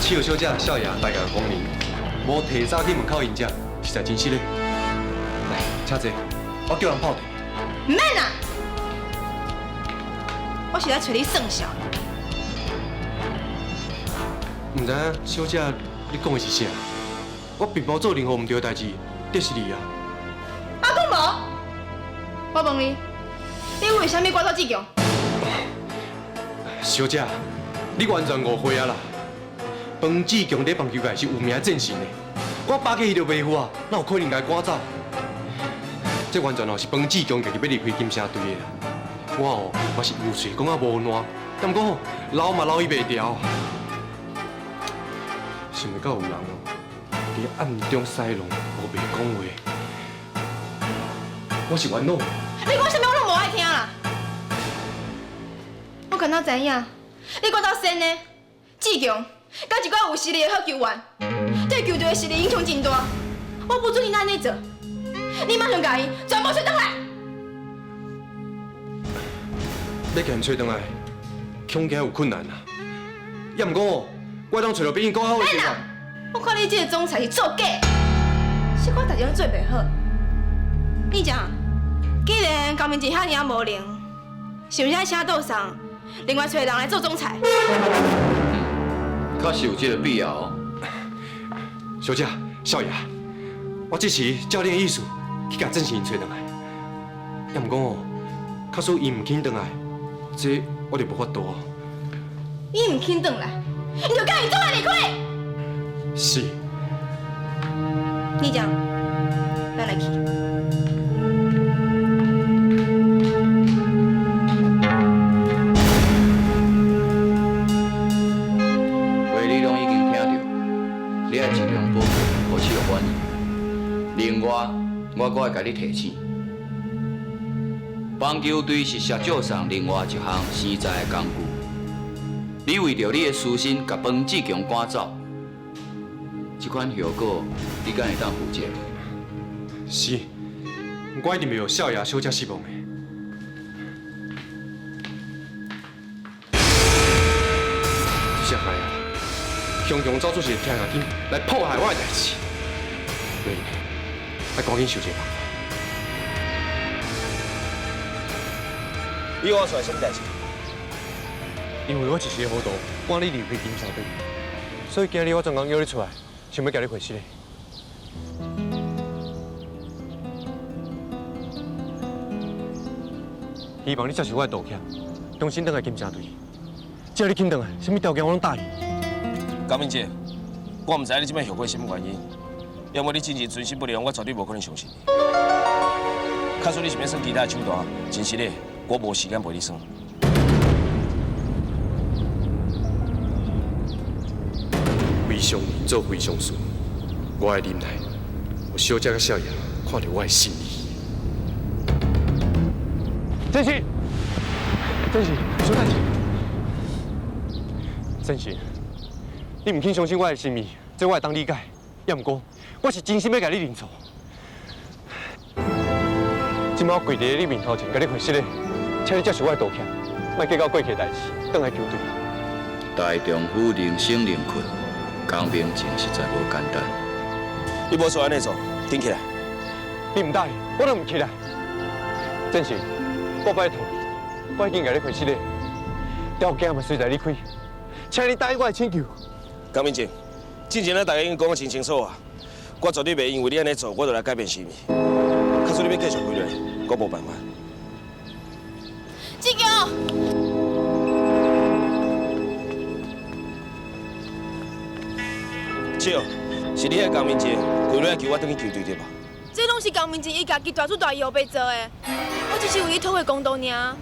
企鹅小姐、少爷大驾光临，无提早去门口迎接，实在真失礼。来，请坐，我叫人泡茶。毋免啦，我是来揣你算数。毋知影小姐你讲的是啥？我并无做任何毋对的代志，得失你啊。啊，阁无？我问你，你为啥物赶走志强？小姐，你完全误会啊啦！彭志强伫棒球界是有名的战神的，我巴结伊就袂赴啊，哪有可能共伊赶走？这完全哦是彭志强家己欲离开金城队的啦。我哦嘛是有喙讲啊无烂，但毋过吼留嘛留伊袂牢。想袂到有人哦，伫暗中使弄，无白讲话，我是冤枉。你讲啥物我拢无爱听啦！我敢若知影，你赶走先的志强，佮一寡有实力的好球员，对球队的实力影响真大。我不准你按呢做，你马上共伊全部揣转来。欲共𪜶揣转来，恐惊有困难啊！也毋过哦，我会当揣著比𪜶阁较好的球员。我看你这个总裁是做假，小可代志拢做袂好。你讲，既然高明志遐尔仔无能，是毋是爱请杜桑另外揣人来做总裁？确实有这个必要哦。小姐、少爷，我这是照恁的意思去共郑成揣转来。也毋过哦，假使伊毋肯转来，这我就无法度啊。伊毋肯转来，你就共伊做伙离开。是。你讲，咱来去。话你拢已经听著，你爱尽量保护，予企鹅满意。另外，我阁爱共你提醒，棒球队是社少上另外一项生财的工具。你为著你的私心，共彭志强赶走，这款后果你敢会当负责？是，我一定袂予少爷小姐失望的。这下啊，雄雄走出一个天下金来破坏我的代志，对，爱赶紧想一个办法。你约我出来啥物代志？因为我一时糊涂，赶你离开金城队，所以今日我专工约你出来，想欲共你回失礼。希望你接受我的道歉，重新转来金城队。只要你肯转来，啥物条件我拢答应。江明杰，我毋知你这摆后悔啥物原因，要么你真正存心不良，我绝对无可能相信你。假使你是欲耍其他的手段，真实的，我无时间陪你耍。非常人做非常事，我爱忍耐，予小姐佮少爷看著我的心意。真心，真心，小等下。真心，你毋肯相信我的心意，这我会当理解。也毋过，我是真心欲共你认错。这摆我跪伫你面头前，共你回失礼，请你接受我的道歉，莫计较过去的代志，转来球队。大丈夫人生宁困，江明静实在无简单。你无需按呢做，紧起来。你毋答应，我就毋起来。真心，我拜托你，我已经共你回失礼，条件嘛随在你开，请你答应我的请求。江明静，之前咱大家已经讲得真清楚啊，我绝对袂因为你按呢做，我就来改变心意。假使你欲继续开落，我无办法。志强，笑，是你彼江明静规日求我转去球队对吧？这拢是江明静伊家己大主大意乌白做的，我只是为你讨回公道尔。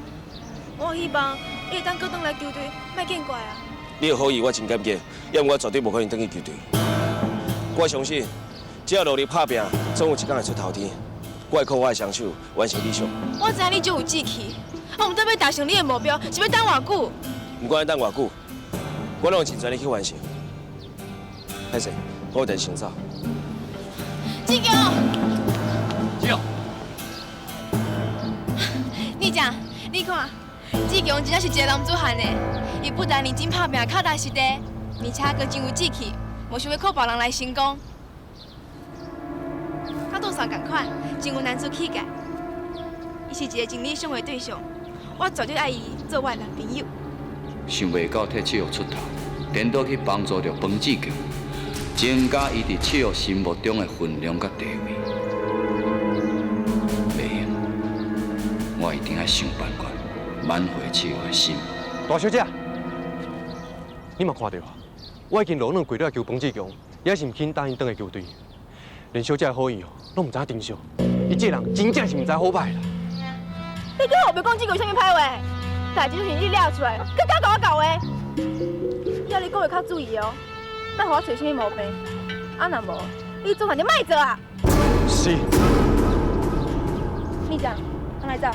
我希望你会当阁转来球队，莫见怪啊。你的好意我真感激，要毋我绝对无可能转去球队。我相信，只要努力拍拼，总有一天会出头天。我会靠我的双手完成理想。我知影你足有志气，啊，毋过欲达成你的目标，是欲等偌久？毋管欲等偌久，我拢会尽全力去完成。歹势，我有代志先走。志强，志强，你讲，你看，志强真正是一个男子汉呢。伊不但认真拍拼，脚踏实地，而且閣真有志氣，無想欲靠別人來成功。佮杜桑仝款，真有男子氣概。伊是一个真理想的對象，我絕對愛伊做我的男朋友。想袂到替七玉出頭，顛倒去幫助著彭志強，增加伊佇七玉心目中的分量佮地位。袂用，我一定愛想辦法挽回七玉的心。大小姐，你嘛看著啊？我已經落軟跪落來求彭志強，伊猶是毋肯答應轉來球隊。連小姐的好意哦，攏毋知影珍惜。伊這人真正是毋知好歹啦。你閣後壁講這句啥物歹話？代誌就是你掠出來，閣敢共我講話？以後你講話較注意哦，莫予我揣啥物毛病。啊，若無，你總裁就莫做啊！是。秘長，咱來走。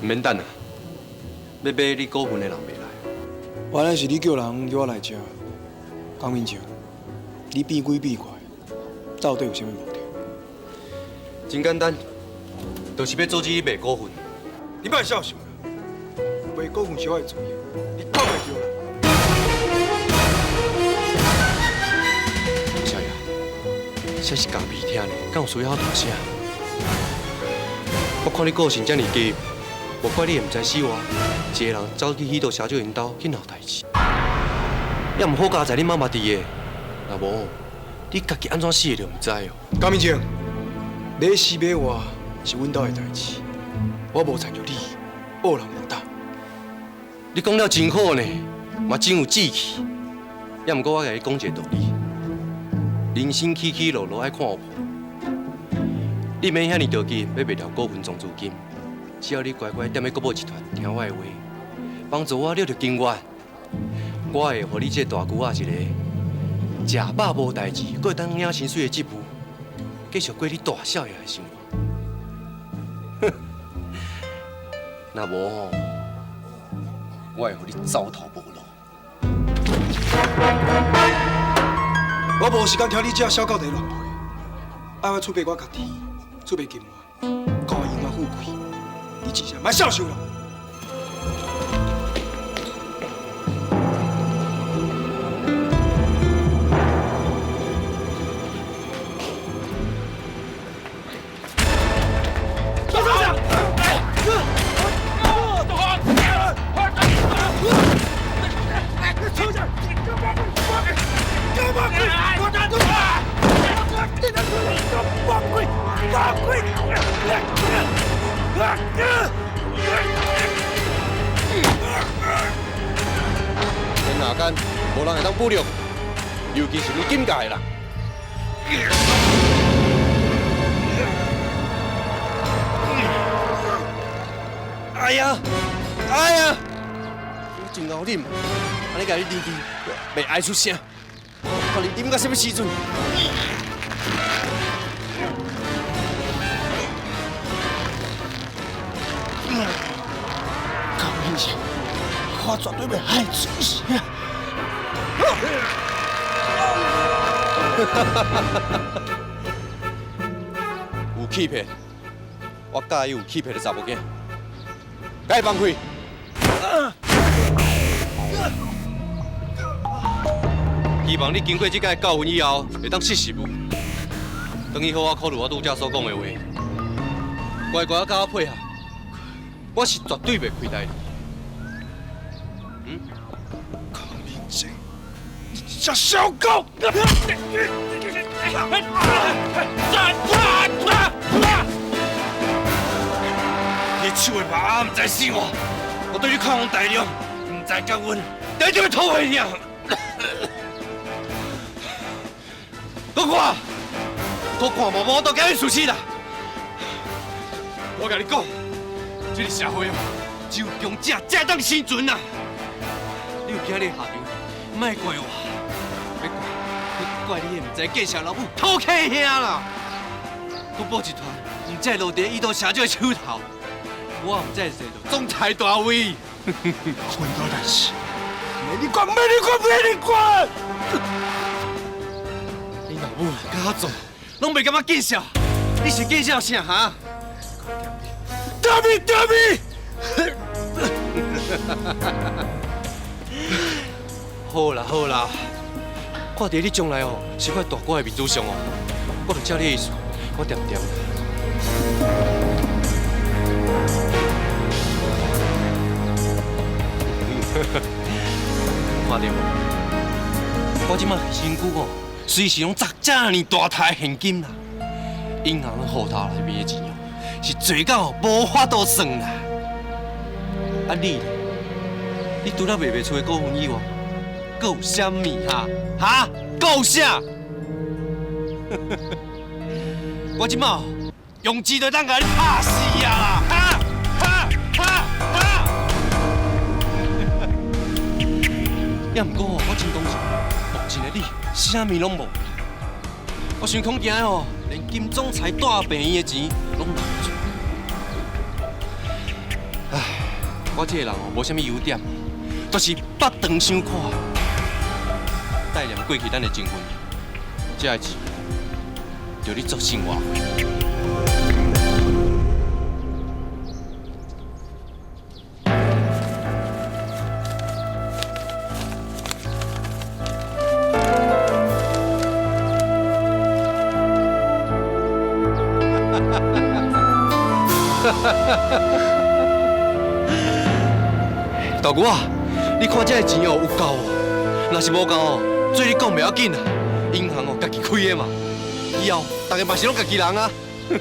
毋免等啦，欲買你股份的人袂來。原來是你叫人叫我來這，江明正，你變鬼變怪，到底有啥物目的？真簡單，就是欲阻止你賣股份。你莫痟想啦，賣股份是我的自由，你講袂著啦。小爺，這是咖啡廳呢，敢有需要大聲？我看你個性遮爾急，無怪你會毋知死活，一个人走去許多社長𪜶兜去鬧代誌。也毋好佳哉你媽媽佇的，若無你家己按怎死的就毋知哦。江明正，買死買活是阮兜的代誌，我無參像你，惡人無膽。你講了真好呢，嘛真有志氣。也毋過我共你講一个道理：人生起起落落愛看有無。你免遐爾著急，欲賣掉股份藏資金，只要你乖乖踮咧國寶集團聽我的話，幫助我掠著金元，我會予你這个大舅仔一个食飽無代誌，閣會當領薪水的職務，繼續過你大少爺的生活。哼，若無吼，我會予你走投無路。我無時間聽你這小狗佇咧亂批，愛我出賣我家己，出賣金元，顧榮華富貴，你真正莫痟想啦！天下間無人會當侮辱，尤其是你金界的人。哎呀，哎呀，你真𠢕啉，按呢共你啉啉，袂愛出聲。看你啉到啥物時陣？江明正，我絕對袂害出聲。有欺騙，我佮意有欺騙的查某囝，共伊放開。希望你經過這擺教訓以後，會當識時務，轉去好好考慮我拄才所講的話，乖乖佮我配合，我是絕對袂虧待你。嗯？江明正，你這小狗！你手的麻毋知死活，我對你擴宏大量，毋知感恩，第一就吐血爾。閣看，閣看嘛，無都叫你事實啦。我共你講，這个社會哦，只有強者才會當生存啊！你有今日下場，莫怪我，欲怪，欲怪你彼毋知見笑老母土客兄啦！國寶集團毋才會落佇伊都社長的手頭，我毋才會坐著總裁大位。混到代志，免你管，免你管，免你管。你老母佮我做，攏袂感覺見笑？你是見笑啥哈？踮伊，踮伊。好啦好啦，看佇你將來哦是塊大官的面子上哦，我就照你的意思，我恬恬。看著無？我這馬身軀哦，隨時攏砸遮爾大沓現金啦，銀行戶頭內面的錢哦，是濟到無法度算啦。啊你咧？你除了賣袂出的股份以外，閣有啥物哈？哈？閣有啥？我這馬用錢就當共你拍死啊啦！哈？哈？哈？哈？也毋過吼，我真相信，目前的你啥物攏無。我想恐驚吼，連金總裁帶病院的錢攏留袂住。唉，我這個人哦，無啥物優點，就是腹長傷闊。帶念過去咱的情分，這个錢就你做生活費。大姑啊，你看這个錢哦有夠無？若是無夠哦，做你講袂要緊啦，銀行哦家己開的嘛，以後大家嘛是攏家己人啊。對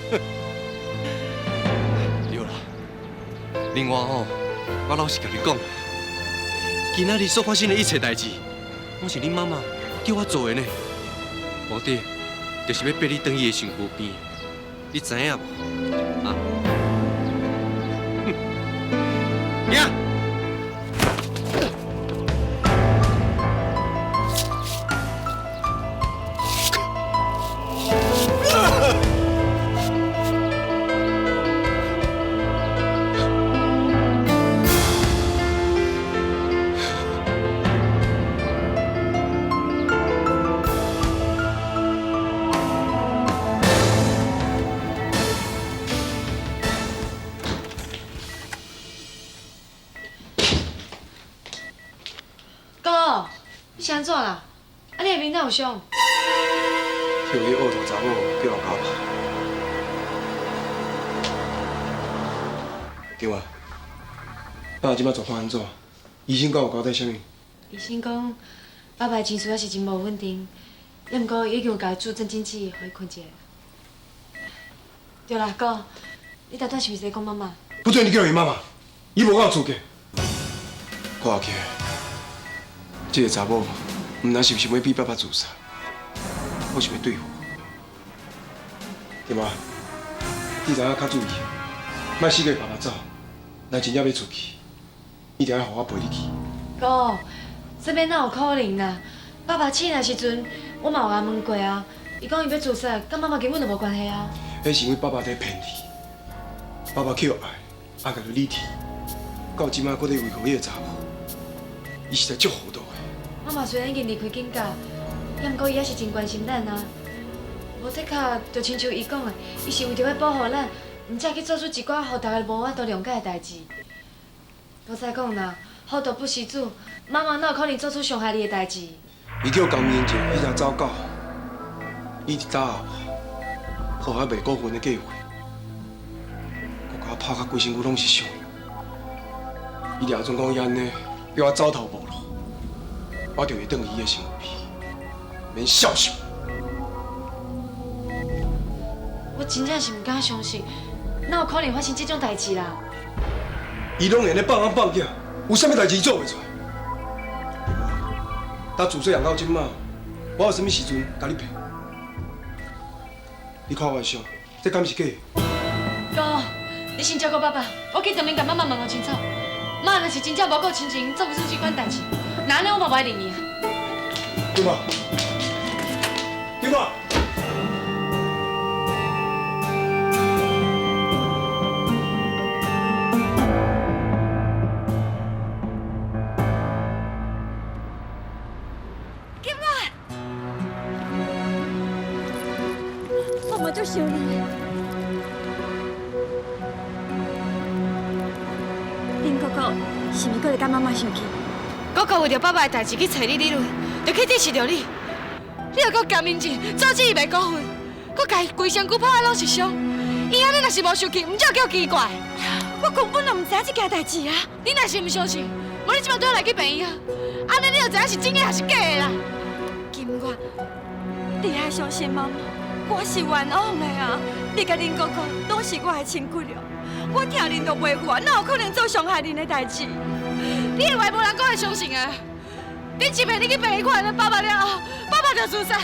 啦，另外吼，我老實共你講，今仔日所發生的一切代誌，攏是恁媽媽叫我做的呢，目的就是欲逼你轉伊的身軀邊，你知影無？啊？行。哥，你是按怎啦？啊，你的面哪有傷？予彼惡徒查某叫人咬破。對啊，爸這擺狀況按怎？醫生敢有交代啥物？醫生講，爸爸的情緒還是真無穩定，也毋過已經有共伊注鎮靜劑，予伊睏一下。對啦，哥，你頭拄是毋是咧講媽媽？不准你叫伊媽媽，伊無夠資格。看起來，這个查某毋但是想欲逼爸爸自殺，閣想欲對付我，對嗎？你知影較注意，莫死過爸爸走，若真正欲出去，一定愛予我陪你去。哥，這欲哪有可能啦？爸爸醒來時陣，我嘛有共問過啊，伊講伊欲自殺，佮媽媽根本就無關係啊。彼是因為爸爸佇騙你，爸爸去予愛，愛共著理智，到這擺閣佇維護彼个查某，伊實在足糊塗的。媽媽雖然已經離開警局，也毋過伊猶是真關心咱啊。無的確，就親像伊講的，伊是為著欲保護咱，毋才去做出一寡予大家無法度諒解的代誌。閣再講啦，好毒不死子，媽媽哪有可能做出傷害你的代誌？伊叫江明靜彼條走狗，伊一打後破壞賣股份的計劃，閣共我拍甲規身軀攏是傷。伊掠準講伊按呢，叫我走投無路，我就會轉去伊的身軀邊，免笑笑。我真正是毋敢相信，哪有可能發生這種代誌啦？伊攏會咧放翁放囝，有啥物代誌伊做袂出來？打自細漢到這馬，我有啥物時陣共你騙？你看我的相，這敢是假的？哥，你先照顧爸爸，我去當面共媽媽問個清楚。媽若是真正無顧親情，做袂出這款代誌，那按呢我嘛無愛認伊啊。對嘛？對嘛？足想你的。恁哥哥是毋是阁会佮妈妈生气？哥哥为著爸爸的代志去揣你理论，就去支持著你。你又阁江明进，阻止伊卖股份，阁共伊规身躯拍甲拢是伤。伊按呢若是无生气，毋才叫奇怪。我根本就毋知影这件代志啊！你若是毋相信，无你这摆对我来去病院啊，按呢你就知影是真的抑是假的啦。金月，你爱相信妈妈，我是冤枉的啊！你佮恁哥哥拢是我的亲骨肉，我疼恁都袂负啊，哪有可能做伤害恁的代志？你的话无人讲会相信啊！顶一摆你去病院看到爸爸了后，爸爸就自杀，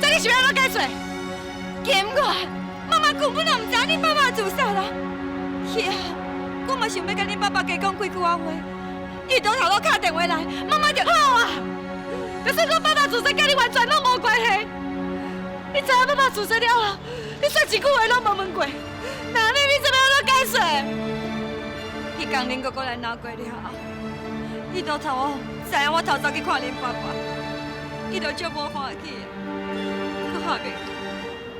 这你是欲按怎解释？金月，妈妈根本就毋知影恁爸爸自杀啦。是啊，我嘛想欲佮恁爸爸加讲几句仔话，伊倒头路敲电话来，妈妈就好啊。就算讲爸爸自杀，佮你完全拢无关系。你知影爸爸自杀了后，你说一句话拢无问过，那呢你这欲按怎解释？彼工恁哥哥来闹过了后，伊倒头路知影我偷走去看恁爸爸，伊就足无欢喜的，阁下命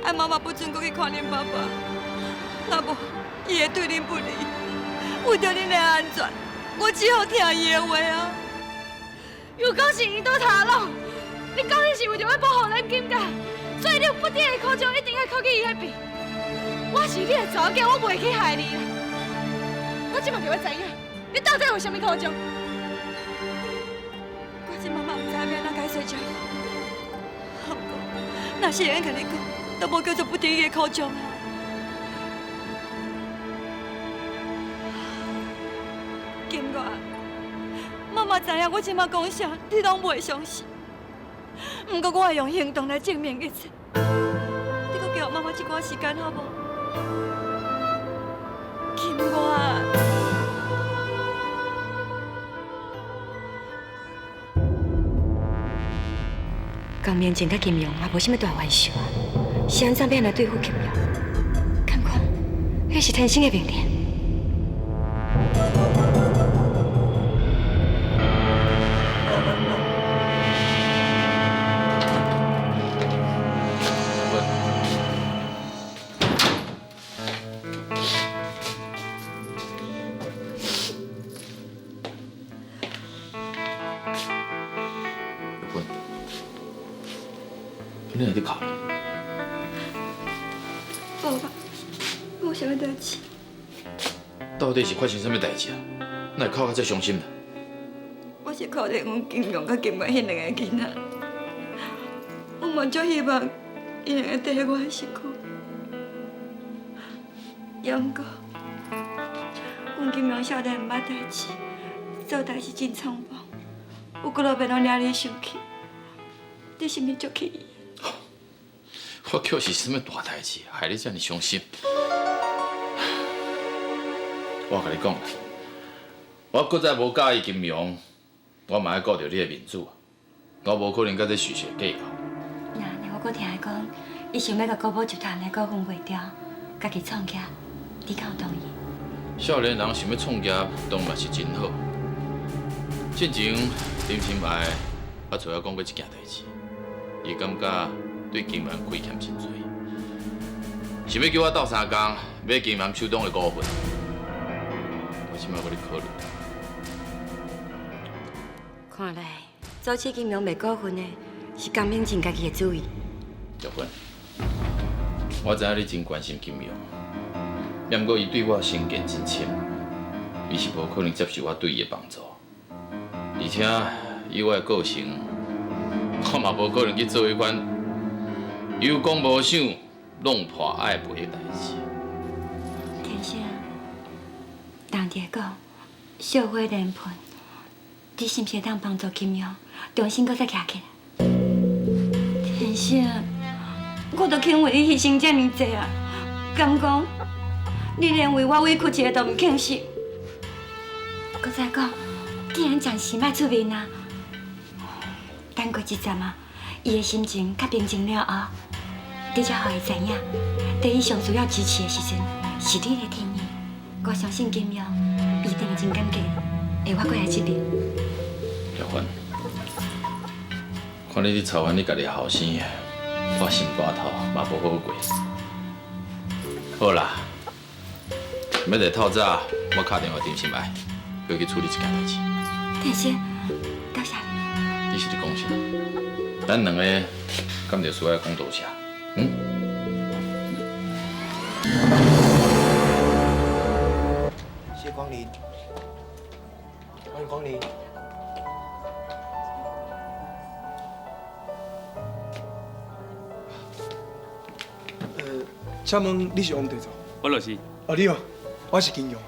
爱妈妈不准阁去看恁爸爸，若无伊会对恁不利。为著恁的安全，我只好听伊的话啊。又讲是伊倒头路，你讲你是为著欲保护咱金家，所以你有不得的苦衷，一定爱靠去伊彼边。我是你的查某囝，我袂去害你啦。我这摆就欲知影，你到底有啥物苦衷？我这妈妈毋知影欲按怎解释才好。毋过，若是会用共你讲，都无叫做不得已的苦衷啊。金月，妈妈知影我这摆讲啥，你拢袂相信。毋过我会用行动来证明一切。你阁给予妈妈一寡时间好无？金月。江明静佮金荣也无啥物大冤仇啊，是按怎欲按呢对付金荣？敢讲，彼是天生的命令。你哪伫哭？无吧，无啥物代志。到底是发生啥物代志啊？哪会哭甲遮伤心啦？我是可怜阮金荣佮金月彼两个囡仔，我嘛足希望𪜶两个缀我的身躯。也毋过，阮金荣少年毋捌代志，做代志真冲动，有几落遍拢惹你生气，你是毋是足气伊？我叫是啥物大代志，害你遮尔伤心？我共你讲，我阁再无佮意金荣，我嘛爱顾著你的面子，我无可能佮这许雪计较。那呢，我阁听伊讲，伊想欲共国宝集团的股份卖掉，家己创业，你敢有同意？少年人想欲创业，当然是真好。进前林心爱也揣我讲过一件代志，伊感觉对金元亏欠真济，想欲叫我斗相共买金元手中的股份。我这摆阁咧考虑。看来阻止金荣卖股份的是江明进家己的主意。玉芬，我知影你真关心金荣，也毋过伊对我成见真深，伊是无可能接受我对伊的帮助。而且以我的个性，我嘛无可能去做彼款有讲无想、弄破爱赔的代志。天生，人伫讲，小火连盆，你是毋是会当帮助金荣重新阁再徛起来？天生，我都肯为你牺牲遮尔济啊，敢讲你连为我委屈一下都毋肯受？阁再讲，既然暂时莫出面啊，等过一阵啊，伊的心情较平静了后，你才予伊知影，伫伊上需要支持的时阵，是你咧挺伊。我相信金荣一定会真感激，会我过来这边。玉芬，看你伫操烦你家己的后生，我心肝头嘛无好过。好啦，明仔透早我敲电话陈心爱，叫去处理这件代志。天心，多谢你。你是咧讲啥？咱两个敢就需要讲多谢？嗯？谢光临，欢迎光临。请问你是王地主？我就是。哦，你好，我是金勇。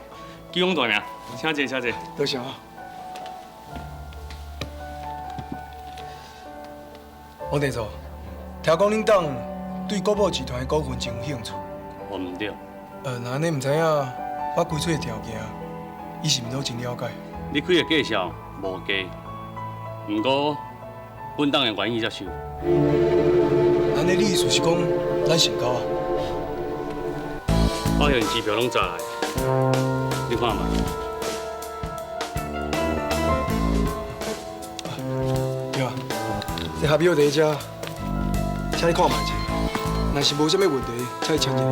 金勇大名，请坐，请坐。多谢啊。王地主，听讲恁党对国宝集团的股份真有兴趣。我毋对。那按呢毋知影我开出的条件，伊是毋拢真了解？你开的介绍无假，毋过本党会愿意接受。按呢，你意思是讲咱成交啊？我现支票拢查来，你看嘛。对啊，这合约伫遮，请你看觅一下。若是无啥物问题，请你签一下。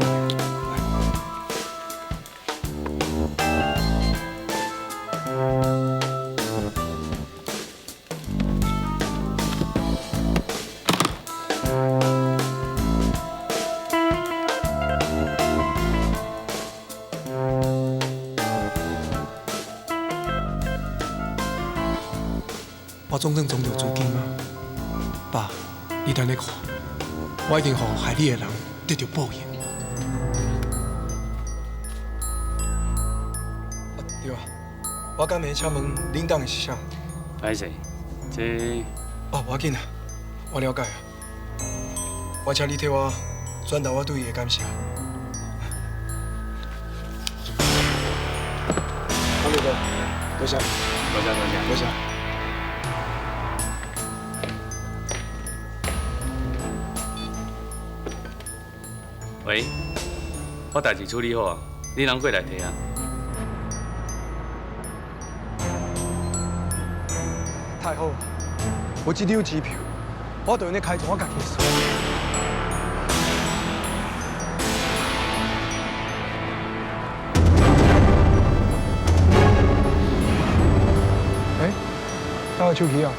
我总算存著资金啊，爸，你等咧看，我已经予害你的人得著报应。啊，对啊，我敢袂请问恁党的是啥？歹势，这……哦，无要紧啦，我了解啊。我请你替我转达我对伊的感谢。阿明哥，多谢。多谢多谢。多谢。喂，我代志处理好啊，你人过来提啊。太好了，我这张支票，我就用咧开创我家己的事业。哎，哪有手机啊？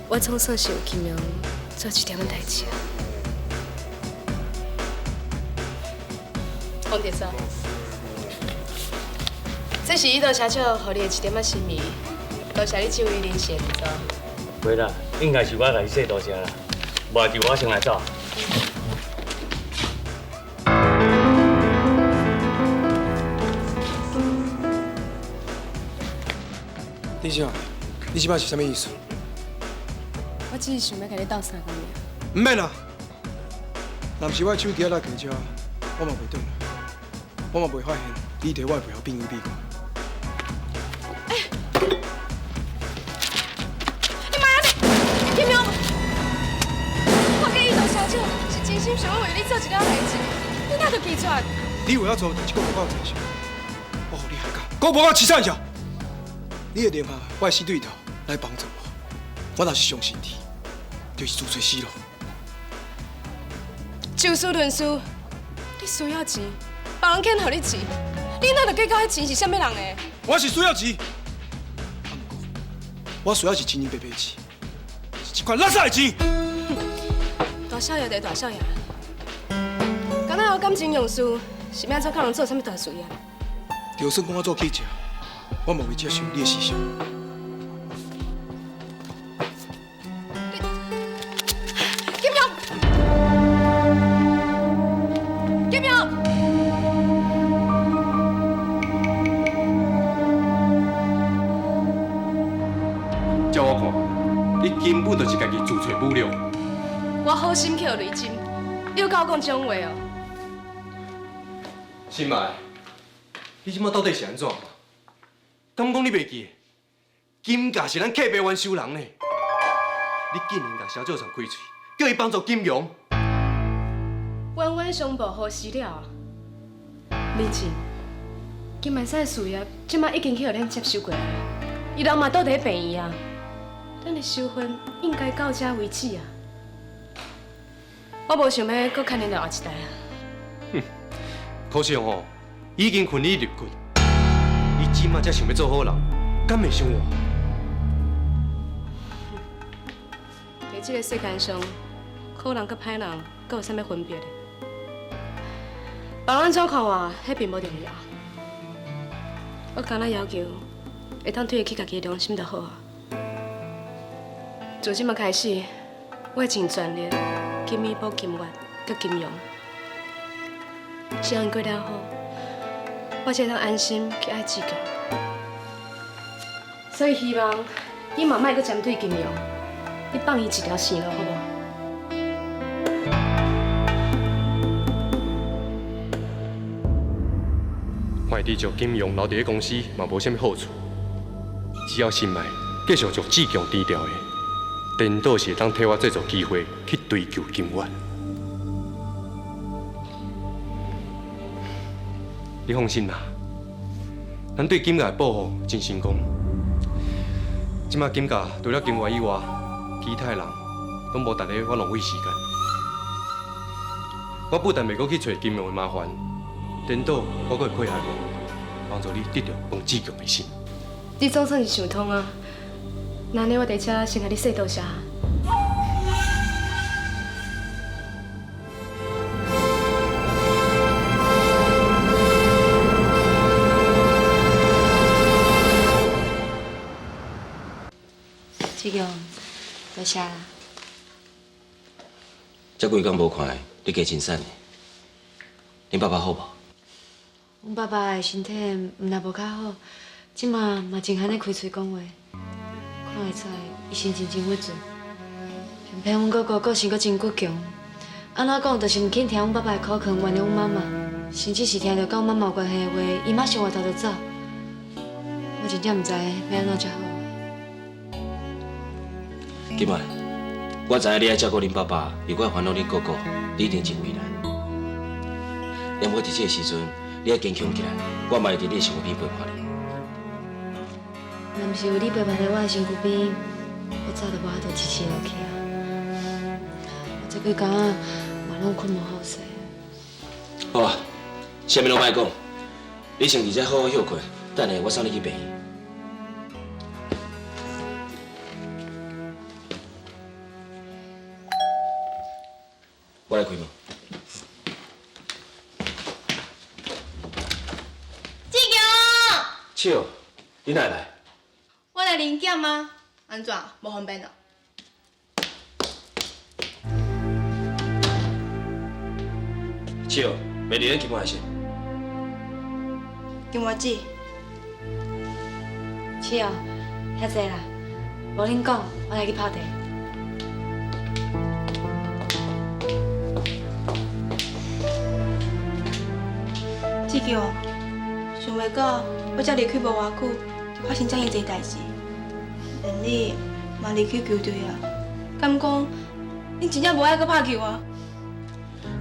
我总算是有金勇做一点仔代志啊。王铁生，这是伊多谢笑予你的一点仔心意，多谢你这位人士的帮助。袂啦，应该是我共伊说多谢啦，无就我先来走。李小，你这摆是啥物意思？我只是想欲共你斗相共尔。毋免啦，若毋是我的手机仔来骑车，我嘛袂转来，我嘛袂发现你伫我的背后变异变过。欸，你莫按呢，金勇，我佮伊同小姐是真心想欲为你做一点代志，你哪就拒绝？你为我做代志，阁无够真心，我予你害到，阁无够凄惨者。你会留下我的死对头来帮助我，我若是相信你，就是自找死路。就事论事，你需要钱，别人肯予你钱，你哪就计较彼钱是啥物人的？我是需要钱，啊，毋过我需要是清清白白的钱，是这款垃圾的钱。大少爷就是大少爷，敢若有感情用事，是欲按怎教人做啥物大事业？就算讲我做记者，我嘛袂接受你的思想。金勇，金勇，照我看，你根本就是家己自揣侮辱。我好心去予雷针，你阁佮我讲这种话哦？心爱，你这摆到底是按怎？敢讲你袂记？金价是咱客户冤仇人呢，你竟然共萧少上开喙，叫伊帮助金融。冤冤相报何时了？李静，金万山的事业，这摆已经去予咱接收过来，伊人嘛倒伫咧病院啊。咱的修婚应该到这为止啊。我无想欲阁牵连到后一代啊。哼，可惜吼，已经困你入骨，你这马才想欲做好人，敢会想我？伫这个世间上，好人佮歹人，阁有啥物分别呢？别人按怎看我，彼并无重要。我干焦要求会当对得起家己的良心就好啊。自这马开始，我会尽全力去弥补金月佮金阳，只要𪜶过了好，我才会当安心去爱志强。所以希望你嘛莫阁针对金阳，你放伊一条生路，好无？看伊将金阳留伫咧公司嘛无啥物好处，只要心爱继续将志强除掉的，颠倒是会当替我制造机会去追求金月。你放心啦，咱对金家的报复真成功。这马金家除了金月以外，其他的人拢无值得我浪费时间。我不但袂阁去揣金阳的麻烦。颠倒，我阁会配合你，帮助你得到彭志强的心。你总算是想通啊！那呢，我伫遮先共你说多谢。志强，多谢啦。这几工无看，你加精瘦呢。恁爸爸好无？阮爸爸的身体毋但无较好，这马嘛真罕咧开喙讲话，看会出来伊心情真郁卒。偏偏阮哥哥个性阁真倔强，按怎讲就是毋肯听阮爸爸的苦劝，原谅阮妈妈，甚至是听著佮阮妈妈有关系的话，伊马上回头就走。我真正毋知欲按怎才好。金爱，我知影你爱照顾恁爸爸，又阁爱烦恼恁哥哥，你一定真为难。不过伫这个时阵，你爱坚强起来，我嘛会伫你的身躯边陪伴你。若毋是有你陪伴伫我的身躯边，我早就无法度支持落去啊！我这几工仔嘛拢睏无好势。好啊，啥物拢莫讲，你先伫遮好好歇睏，等下我送你去病院。我来开门。笑，你哪会来？我来临检啊，按怎无方便哦？笑，袂伫咧金月是？金月姊，笑，遐济啦，无恁讲，我来去泡茶。志强，想袂到。我才离开无偌久，就发生遮尔济代志，连你嘛离开球队啊，敢讲你真正无爱阁拍球啊？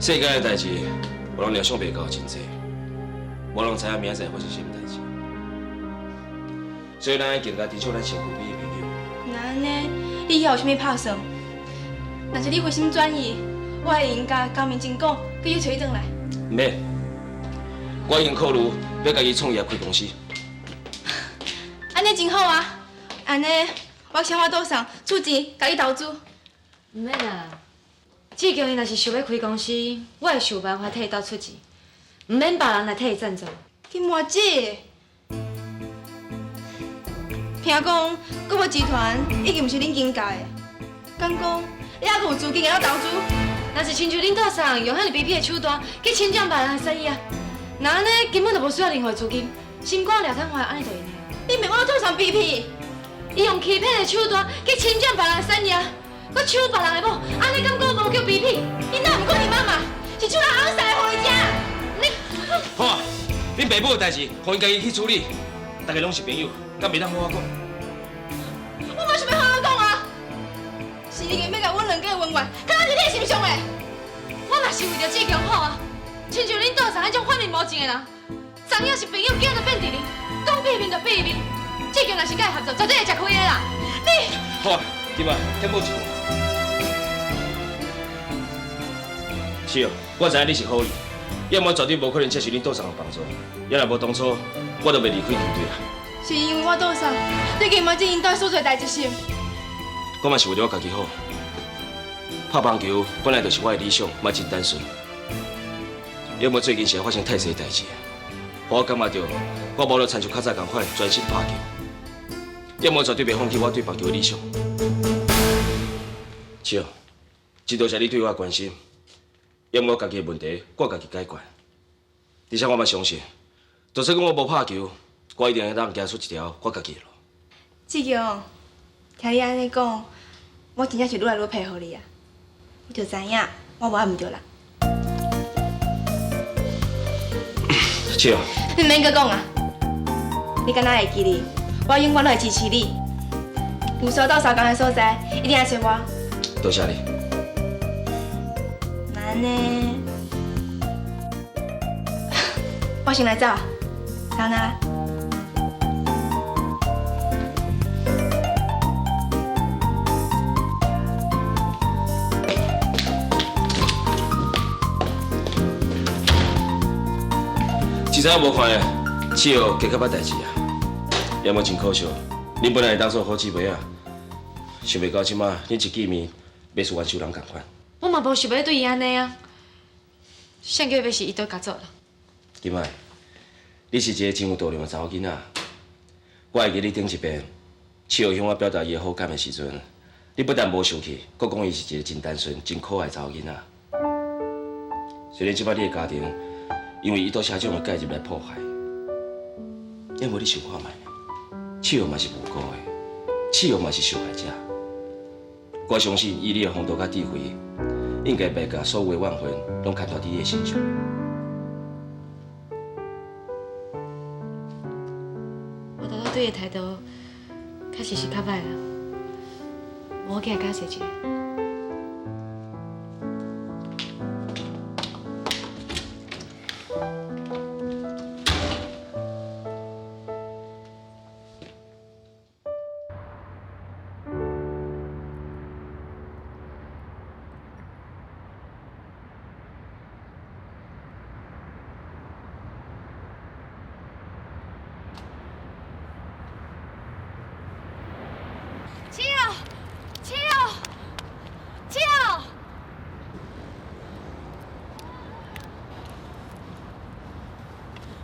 世间的代志，有人料想袂到真济，无人知影明仔载发生啥物代志，所以咱爱更加珍惜咱身躯边的朋友。若按呢，你以后有啥物拍算？若是你回心转意，我会用共江明真讲，叫伊揣你转来。毋免，我已经考虑欲家己创业开公司。按呢真好啊！按呢，我想法度上出钱共你投资。毋免啦，志强伊若是想欲开公司，我会想办法替伊斗出钱，毋免别人来替伊赞助。金华姊，听讲国宝集团已经毋是恁金家的，敢讲你犹阁有资金会晓投资？若是亲像恁桌上用遐尔卑鄙的手段去侵占别人的产业，若按呢根本就无需要任何资金，心肝掠摊坏，按呢就会用。你骂我桌上卑鄙，伊用欺骗的手段去侵占别人的产业，阁抢别人的某，按呢敢阁无叫卑鄙？你哪毋过你妈妈，是抢人翁婿的予你食。你好啊，恁爸母的代志，予𪜶家己去处理。大家拢是朋友，敢袂当好好讲？我嘛想欲好好讲啊！是你硬欲共阮两家的恩怨，囥伫你的心上的。我嘛是为著志强好啊！亲像恁桌上彼种反面无情的人，昨影是朋友，今仔就变敌人，讲变面就变面。志志强若是佮伊合作，绝对會食虧的啦。你好，金愛，先保持我。是哦，我知影你是好意，要毋我絕對無可能接受恁賭場的幫助。也若無當初，我就袂離開球隊啦。是因為我賭場對金萬這𪜶兜所做代誌是？我嘛是為著我家己好。拍棒球本來就是我的理想，嘛真單純。要毋最近實在發生太濟代誌，我感覺著我無論親像較早仝款專心拍球。要毋我絕對袂放棄我對棒球的理想。是哦，真多謝你對我的關心。要毋我家己的問題，我家己解決。而且我嘛相信，就算講我無拍球，我一定會當行出一條我家己的路。志強，聽你按呢講，我真正是愈來愈佩服你啊！我就知影，我無愛毋對啦。是哦。你毋免閣講啊！你敢若會記得，我永遠攏會支持你。有需鬥相共的所在，一定來揣我。多謝你。那按呢，我先來走，さよなら。真知無看的，七號加較捌代誌啊，也無真可惜，恁本來會當做好姊妹仔，想袂到這馬恁一見面，袂似冤仇人仝款。我嘛無想欲對伊按呢啊，誰叫伊欲死伊都共做啦。金愛，你是一個真有度量的查某囡仔，我會記你頂一遍，七號向我表達伊的好感的時陣，你不但無生氣，閣講伊是一個真單純、真可愛的查某囡仔。雖然這擺你的家庭因為伊多社長的介入來破壞，也無你想看覓，七號嘛是無辜的，七號嘛是受害者。我相信以你的風度佮智慧，應該袂共所有的怨恨攏牽拖佇你的身上。我拄仔對伊的態度，確實是較歹啦，無我起來解釋一下。七號，七號，七號！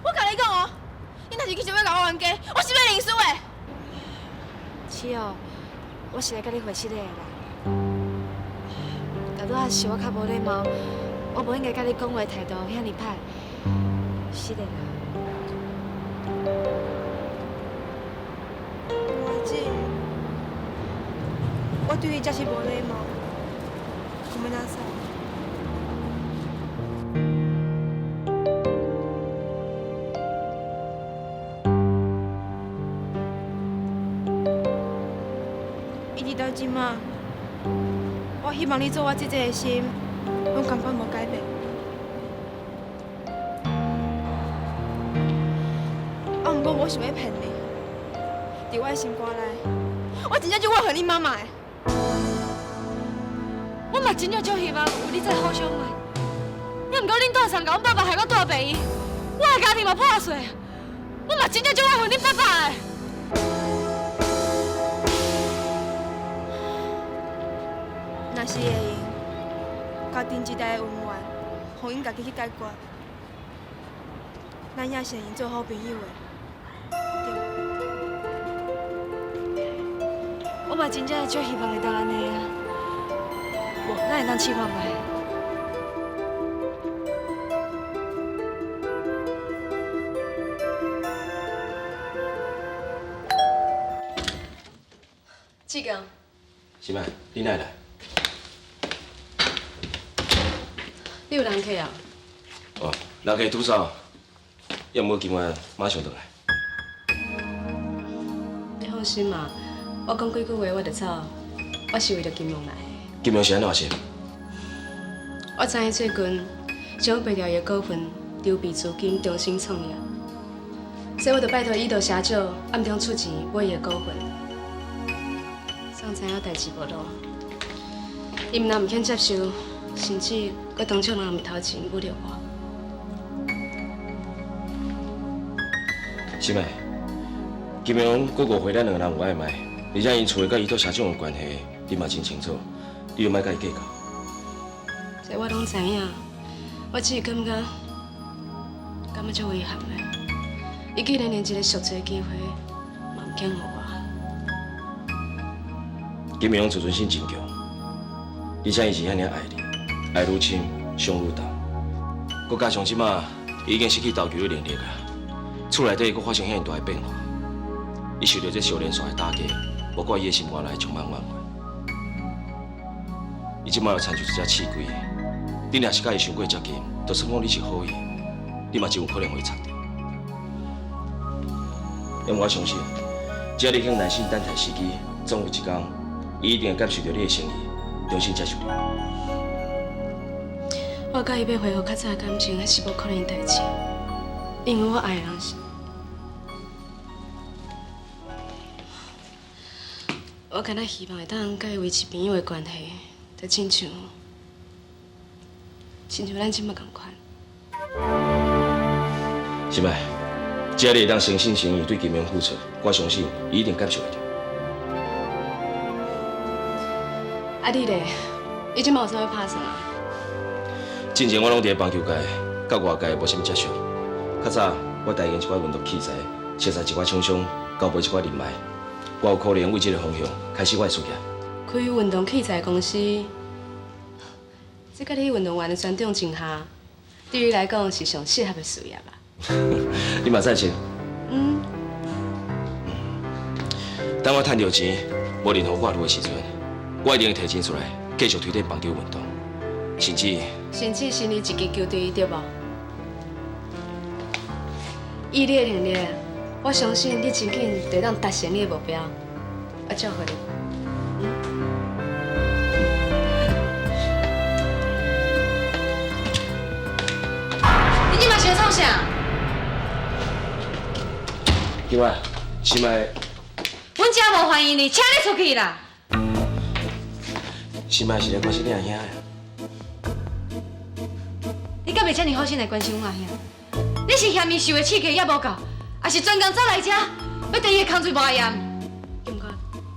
我共你講哦，你若是去想欲共我冤家，我是欲認輸的。七號，我是來共你回失禮的啦。頭拄仔是我較無禮貌，我無應該共你講話態度遐爾歹，失禮啦。我對你真是無禮貌，ごめんなさい。一直到這馬，我希望你做我姐姐的心，攏仝款無改變。啊，毋過我想欲騙你，佇我的心肝內，我真正足怨恨你媽媽的。我嘛真正足希望有你這個好相伴，也毋過恁大嫂共阮爸爸害到大病院，我的家庭嘛破碎，我嘛真正足怨恨恁爸爸的。若是會用，家庭之內的恩怨，予𪜶家己去解決，咱也是會用做好朋友的，對無？我嘛真正足希望會當按呢啊。無，咱會當試看覓。志強，是麥，你哪會來？你有人客啊？哦，人客拄走，也毋過今晚馬上轉來。你放心嘛，我講幾句話我就走，我是為著金夢來的。金夢是按怎是？我知影最近政府賣掉伊的股份，籌備資金重新創業。所以我就拜託伊到社長暗中出錢買伊的股份。送知影代誌無路，伊毋但毋肯接受，甚至閣當眾人面頭前侮辱我。是咩？金榮閣誤會咱兩个人有曖昧，而且𪜶厝的佮伊做社長的關係，你嘛真清楚，你就莫佮伊計較。這我攏知影，我只是感覺足遺憾的。伊竟然連一個贖罪的機會嘛毋肯予我。金榮自尊心真強，而且伊是遐爾愛你，愛愈深，傷愈重。閣加上這馬伊已經失去投球的能力啊，厝內底閣發生遐爾大的變化，伊受著這小連續的打擊，無怪伊的心肝內充滿怨恨。伊這馬就親像一隻刺龜，你若是佮伊傷過接近，就算講你是好意，你嘛真有可能予伊插著。因為我相信，只要你肯耐心等待時機，總有一天，伊一定會感受著你的誠意，重新接受你。我佮伊欲恢復較早的感情，彼是無可能的代誌，因為我愛的人是……我敢若希望會當佮伊維持朋友的關係，就親像咱這馬仝款。是咪？只要你會當誠心誠意對金榮付出，我相信伊一定感受會著。啊你咧？你這馬有啥欲拍算啊？進前我攏佇咧棒球界，佮外界無啥物接觸。較早我代言一寡運動器材，熟識一寡廠商，交配一寡人脈，我有可能為這个方向開始我的事業。開運動器材公司，這佮你運動員的專長真合，對你來講是上適合的事業吧？你嘛贊成？嗯。等我趁著錢，無任何掛慮的時陣，我一定會提錢出來，繼續推展棒球運動，甚至甚至成立一支球隊，對無？以你的能力，我相信你真緊就會當達成你的目標。我祝福你。你這馬是創啥？金愛，是咪？阮遮無歡迎你，請你出去啦！是咪是來關心你阿兄的？你敢會遮爾好心來關心阮阿兄？你是嫌伊受的刺激猶無夠，抑是專工走來遮，欲替伊的空喙抹鹽？金哥，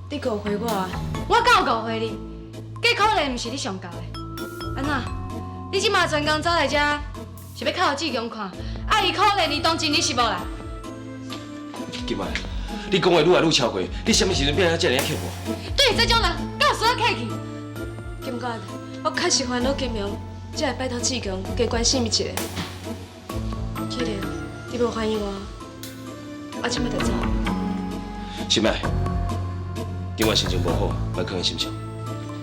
你誤會我啊！我敢有誤會你？計可憐毋是你上厚的。按怎？你這馬專工走來遮，是欲靠志強看？啊，伊可憐你當真你是無啦？金愛，你講話愈來愈超過，你啥物時陣變成遮爾刻薄？對這種人，敢有需要客氣？金哥，我確實煩惱金榮，才會拜託志強加關心伊一下。既然你無歡迎我，我這馬就走。心愛，金愛心情無好，莫囥佇心上。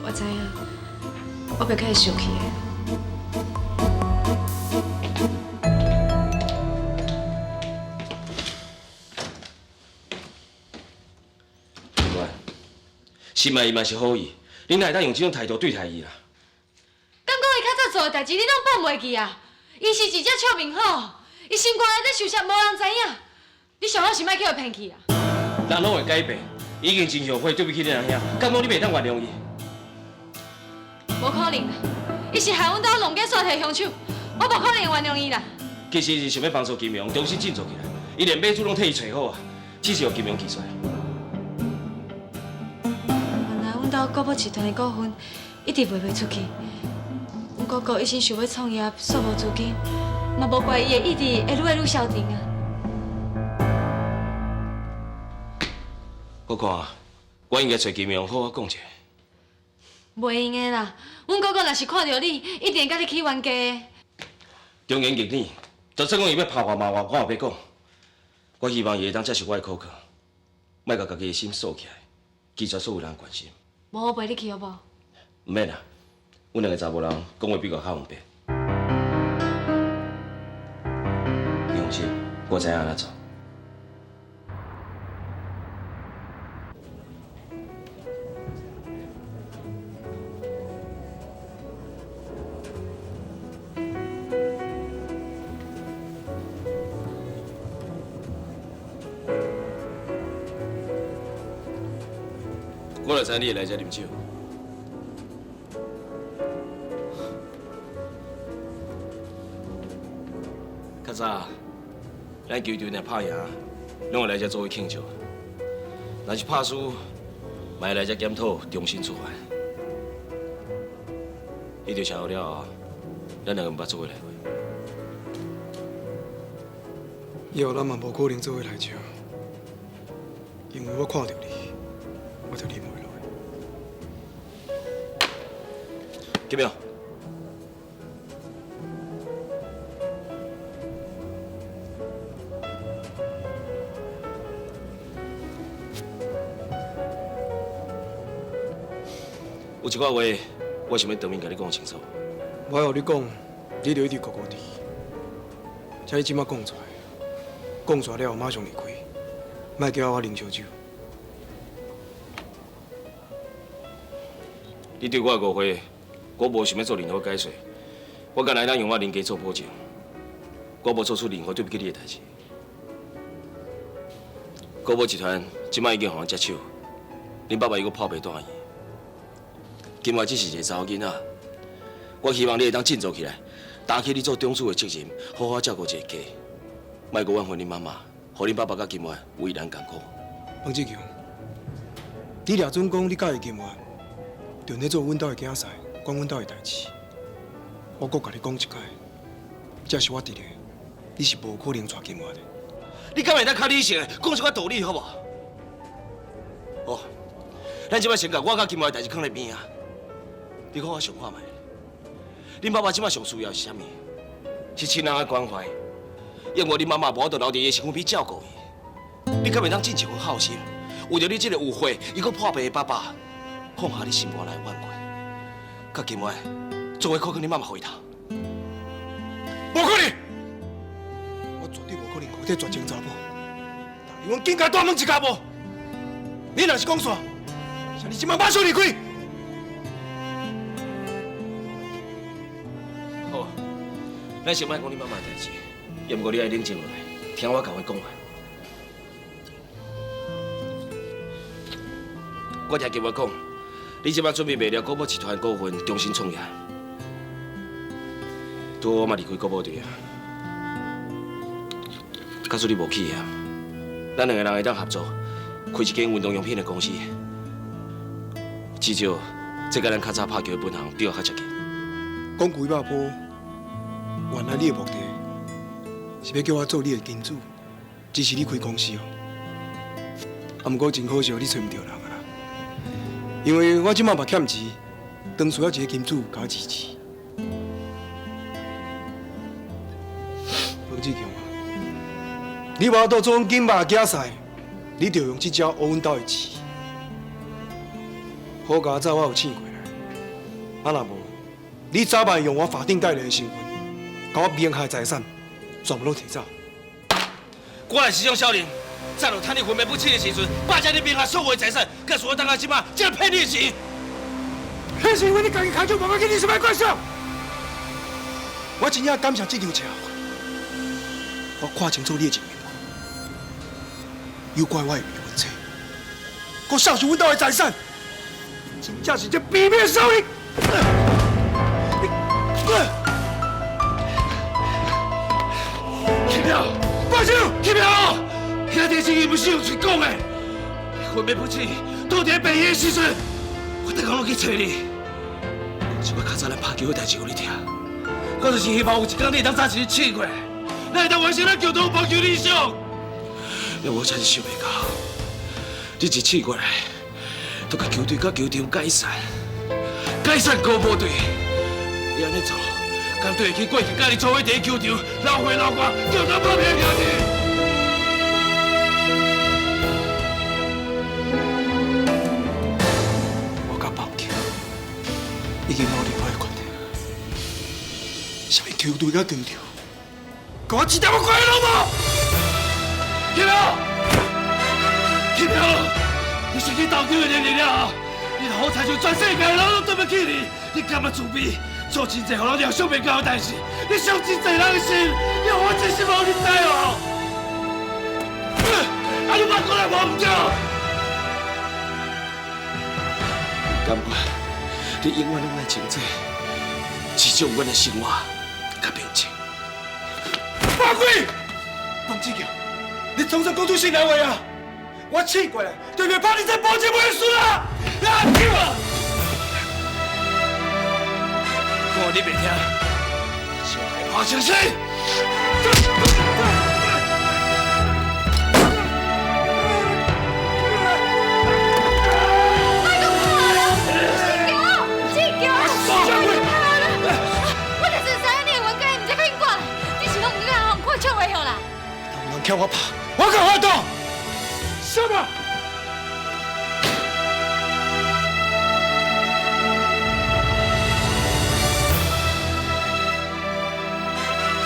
我知影，我袂共伊生氣的。金愛，心愛伊嘛是好意，你哪會當用這種態度對待伊啦？敢講伊較早做的代誌，你攏放袂記啊？伊是一隻笑面虎，伊心肝內底想啥，無人知影。你上好是莫去予騙去啊！人攏會改變，伊已經真後悔，對不起你阿兄，敢講你袂當原諒伊？無可能啦！伊是害阮兜弄假煞提兇手，我無可能原諒伊啦。其實伊是想欲幫助金榮重新振作起來，伊連買主攏替伊揣好啊，只是予金榮拒絕。原來阮兜國寶集團的股份一直賣袂出去，阮哥哥一心想欲創業，煞無資金，嘛無怪伊的意志會愈來愈消沉啊。我看我應該揣金榮好好講一下。袂用的啦，阮哥哥若是看著你，一定會共你起冤家的。忠言逆耳，就算講伊欲拍我罵我，我也欲講。我希望伊會當接受我的苦勸，莫共家己的心鎖起來，拒絕所有人關心。無我陪你去好無？毋免啦，阮兩个查某人講話比較較方便。你放心，我知影按怎做。我就知你会来遮啉酒。较早，咱球场若拍赢，拢会来遮做伙庆祝。若是拍输，嘛会来遮检讨，重新出发。彼场车祸了后，咱两个毋捌做伙来过。以后咱嘛无可能做伙来遮，因为我看著你，我就忍袂落。金耀，有一寡话，我想欲当面共你讲清楚。我予你讲，你就一直糊糊伫，请你这马讲出来，讲出来了后马上离开，莫叫我啉烧酒。你对我的误会，我无想欲做任何解释，我敢若会当用我人格做保证，我无做出任何对不起你的代志。国宝集团这摆已经予人接手，恁爸爸犹阁破病住院。金华只是一个查某囡仔，我希望你会当振作起来，担起你做长子的责任，好好照顾一个家，莫阁怨恨恁妈妈，予恁爸爸佮金华为难艰苦。彭志强，你掠准讲你佮意金华，就咧做阮兜的囝婿，管阮兜的代志。我阁共你讲一摆，这是我伫咧，你是无可能娶金华的。你敢会当较理性的讲一寡道理，好无？好，咱这摆先共我佮金华的代志囥咧边啊。你看我想看觅，恁爸爸这摆上需要是啥物？是亲人的关怀。因为恁妈妈无法度留伫伊的身躯边照顾伊，你敢会当尽一份孝心，为著你这个有血犹阁破病的爸爸，放下你心肝内的怨恨，佮金华做伙靠近恁妈妈回头。无可能！我绝对无可能予这绝情查某，但阮更加大问一家无。你若是讲煞，请你这摆马上离开。好，咱先莫讲你妈妈的代志，也毋过你爱冷静落来，听我共话讲完。我听金华讲，你这摆准备卖了国宝集团股份，重新创业。拄好我嘛离开国宝队啊，假使你无去啊，咱两个人会当合作，开一间运动用品的公司。至少，这佮咱较早拍球的本行比较较接近。讲几百步，原来你的目的是欲叫我做你的金主，支持你开公司哦。啊，毋过真可惜，你揣毋著人啊啦。因为我这摆嘛欠钱，当需要一个金主共我支持。彭志强啊，你无法度做阮金爸的囝婿，你就用这招讹阮兜的钱。好佳哉，我有醒过来。啊，若无，你早晚用我法定代理的身份，共我名下的财产全部拢提走。我若是种少年，早就趁你昏迷不醒的时阵，霸占你名下所有的财产，佮使我等到这摆，才骗你的钱。彼是因为你家己牵手无要紧，你是欲怪谁？我真正感谢这场车祸，我看清楚你的真面目，又怪我的未婚妻，阁丧失阮兜的财产，真正是这卑鄙的少年！金彪，放手！金彪，兄弟之义毋是用嘴讲的，昏迷不醒，倒伫病院的时阵，我逐工拢去揣你。是我较早咱拍球的代志予你听，我就是希望有一天你会当早一日醒过来，咱会当完成咱共同棒球理想。因为我真是想袂到，你一醒过来，就共球队佮球场解散，解散国宝队。你按呢做，敢对得起过去佮你做伙伫球场流血流汗，共同打拼的兄弟？我佮棒球已经无任何的关系，啥物球队佮球场，佮我一点仔关系拢无。金彪，金彪，你失去投球的能力了后，你好亲像全世界人拢对不起你，你甘愿自卑，做真济予人料想袂到的代志，你伤真济人的心，你予我真失望，你知无？啊！你莫过来无毋对。感覺你永遠攏愛穿這，至少阮的生活較平靜。百鬼！方志強，你總算講出心內話啊！我試過來，對面拍你這保證袂輸啊！啊！看你袂聽，就來拍成死！叫我拍，我敢发动。什么？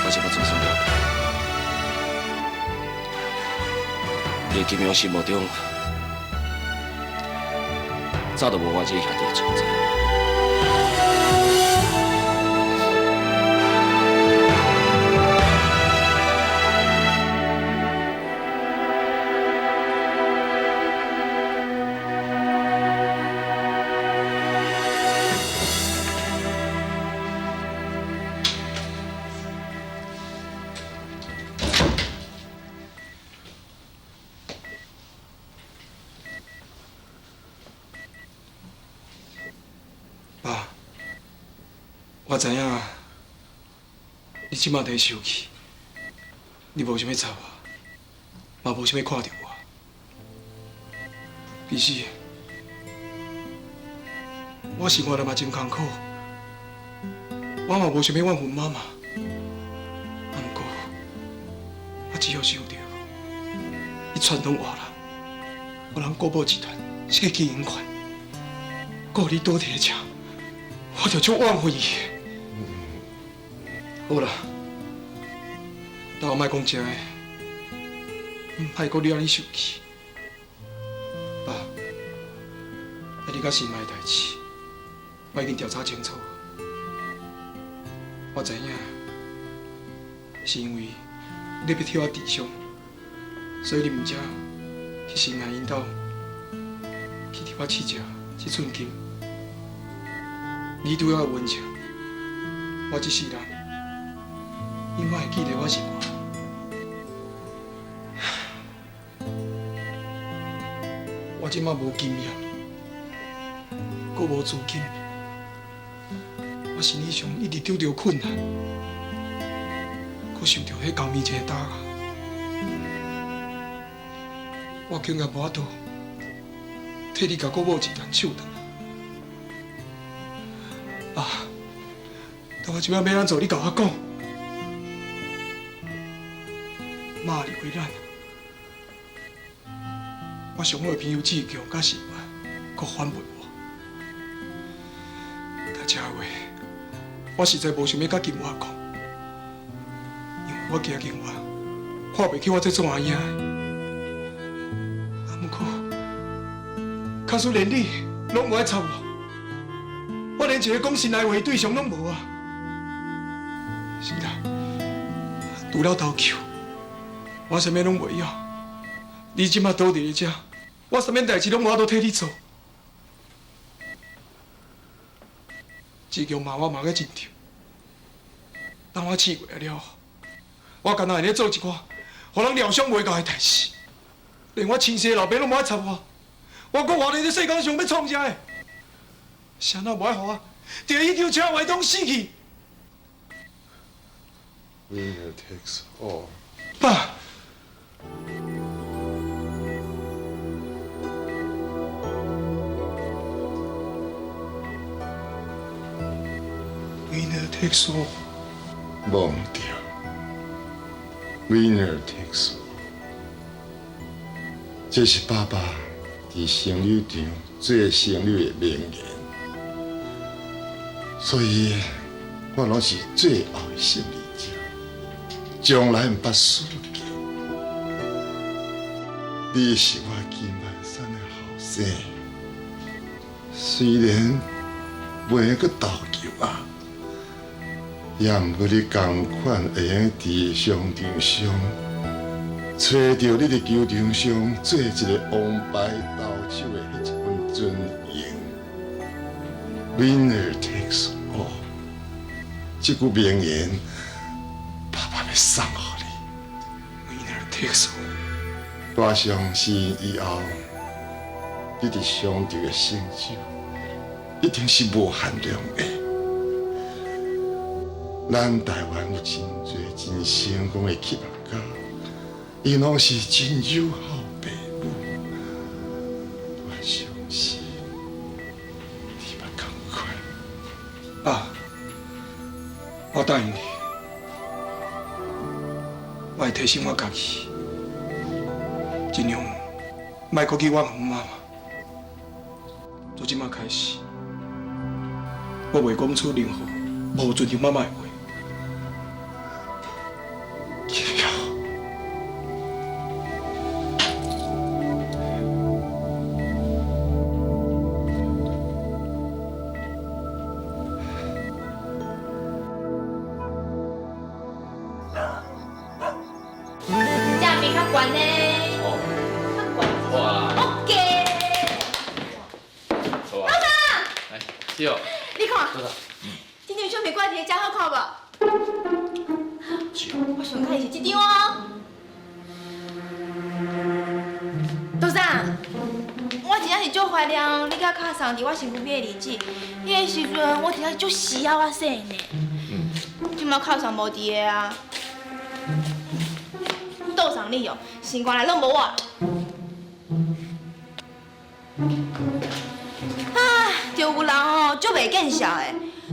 我这摆总算了解，你金阳心目中早就无我这个兄弟的存在。爸，我知影你這馬伫生氣，你無想欲插我，嘛無想欲看著我。其實我生活嘛真艱苦，我嘛無想欲怨恨媽媽。啊，毋過我只要想著伊傳統活人，予人國寶集團失去經營權，閣予你倒佇遮，我就足怨恨伊。好啦，但我莫講這个，毋愛閣惹你生氣。爸，你佮新麥的代誌，我已經調查清楚。我知影，是因為你欲替我治傷，所以你毋才去新藝𪜶兜去替我試食這寸金。你對我的溫情，我這世人永遠會記得我是我。我這馬無經驗，閣無資金，我生意上一直拄著困難，閣受著彼高明前的打壓，我恐怕無法度替你共國寶集團手斷。爸，但我這擺欲按怎做，你共我講。媽離開咱，我上好的朋友志強佮新萬，閣反背我。但這話，我實在無想欲佮金華講，因為我驚金華看袂起我這做阿兄的。啊，毋過，假使連你攏無愛插我，我連一個講心內話的對象攏無啊！是啦，除了投球，我啥物攏袂曉。你這馬倒佇咧遮，我啥物代誌攏無法度替你做。志強罵我罵甲真對，當我試過了後，我干焦會咧做一寡予人料想袂到的代誌，連我親生的老爸攏無愛插我，我閣活佇這世間上欲創啥？誰若無愛予我佇彼場車禍中死去？Winner takes all。爸。Winner takes all。忘掉。Winner takes all。這是爸爸佇生理場做生理的名言，所以我攏是最後的勝利者，從來毋捌輸過。你是我金萬山的後生，雖然袂閣投球啊，也毋過你仝款會用佇商場上，揣著你佇球場上做一個王牌投手的彼一份尊榮。Winner takes all。這句名言，爸爸欲送予你。Winner takes all。我相信以後，你佇商場的成就，一定是無限量的。咱台灣有真濟真成功的企業家，𪜶攏是真友好爸母。我相信你嘛仝款。爸，我答應你，我會提醒我家己，盡量莫閣去冤枉媽媽。從這馬開始，我袂講出任何無尊重媽媽的話。這邊較懸呢，較懸。哇 OK。好啊。老板，來，對。你看，這張相片掛佇遮好看無？我上喜歡是這張哦。杜生，我真正是足懷念你佮卡桑佇我身軀邊的日子。彼个時陣，我真正是足需要我細呢。這馬卡桑無佇个啊。杜桑你哦，心肝內攏無我。啊，就有人哦，足袂見笑的，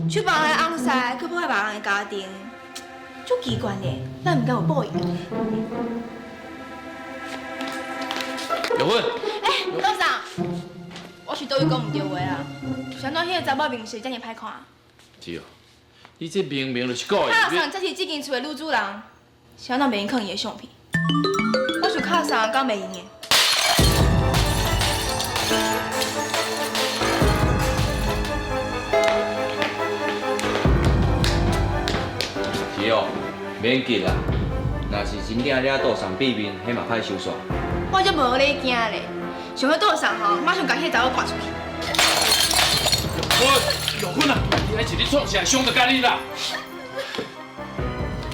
去別人的翁婿，去破壞別人的家庭，足奇怪的，咱毋敢有報應。玉芬。欸，杜桑，我是佗位講毋對話啊？是按怎彼个查某面色遮爾歹看？是哦，你這明明就是故意。卡桑才是這間厝的女主人，是按怎袂用囥伊的相片？我想卡桑敢袂用的。是哦，免急啦。若是真惊掠杜桑變面，彼嘛歹收煞。我才無咧驚咧，想欲杜桑吼，馬上共彼个查某趕出去。玉芬，玉芬啊，你彼是咧創啥，傷著家己啦。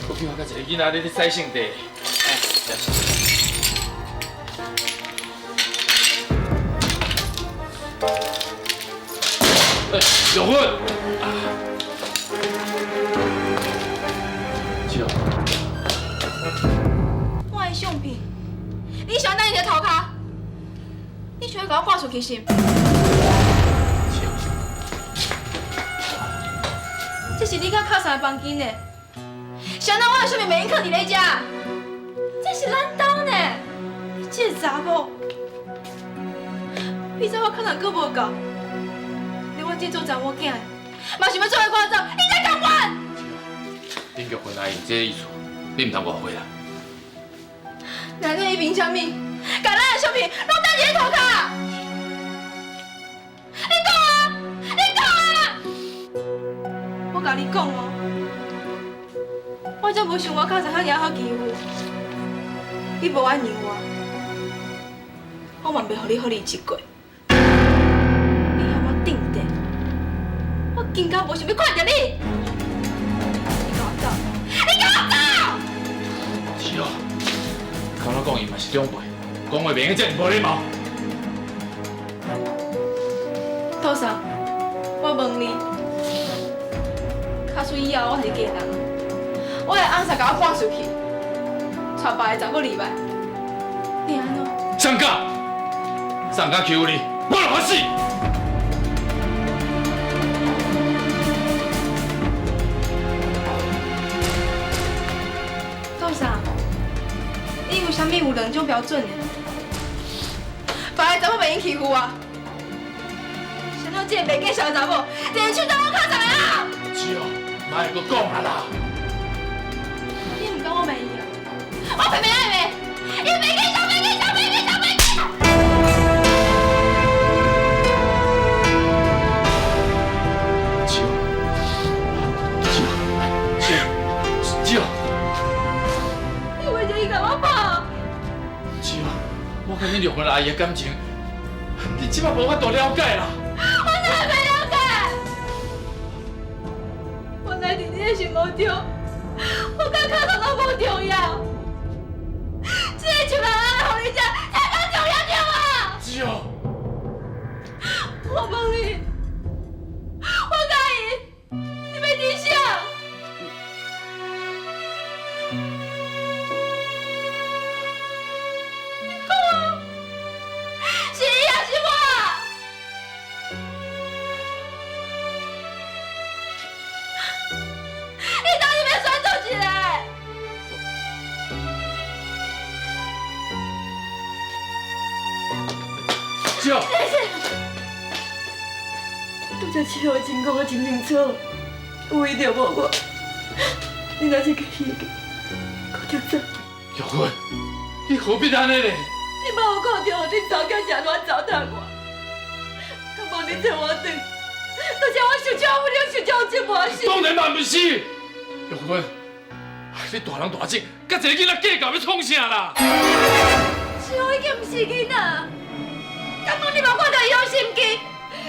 我去我佮一个囡仔咧咧洗聖地。哎，真是。哎，玉芬。我的相片，你想等伊个頭殼？你想欲共我趕出去是？這是你佮卡桑的房間呢，是按怎我的相片袂用囥佇咧遮？這是咱兜呢，你這个查某，比早我可能阁無夠，連我這做查某囝的，嘛想欲做伊趕走，你才甘願？林玉芬阿姨這個意思，你毋通誤會啦。難道伊憑啥物，共咱的相片攏當佇咧塗跤？你講啊！你講啊！我共你講哦，我才無想我較早遐爾好欺負，你無愛讓我，我嘛袂予你好日子過。你嫌我頂電，我更加無想欲看著你。你共我走！你共我走！是哦，敢若講伊嘛是長輩，講話袂用遮爾無禮貌。杜桑，我問你，假使以後我是嫁人，我的翁婿共我趕出去，娶別个查某入來，你會按怎？誰敢？誰敢欺負你？我就予死！杜桑，你為啥物有兩種標準呢？別个查某袂用欺負我，是按怎這個袂見笑的查某，就會手刀我尻顳的啊！是哦，莫閣講啊啦！你毋講我袂伊啊？我偏偏愛罵，伊袂見笑，袂見笑，袂見笑，袂見笑。是哦，是哦，是哦，是哦。你為著伊共我拍？是哦，我佮你玉芬阿姨的感情，你這擺無法度了解啦。我哪會袂了解？这是无对，我佮卡桑拢无重要。这个像人安尼予你这才较重要对吗？子玉，我问你，我佮伊，你欲伫啥？你讲啊，是伊抑是我？你到底欲选佗一个？子玉，拄才七号情讲我真清楚，有伊就无我。你若是去伊，我就走。玉芬，你何必按呢咧？你莫有看著恁查某囝是按怎糟蹋我？敢无你找我转？拄才我受这委屈，受这折磨死。当然嘛毋是，玉芬，你大人大种，佮一个囡仔计较欲创啥啦？七号已经毋是囡仔，敢讲你无看著伊用心机，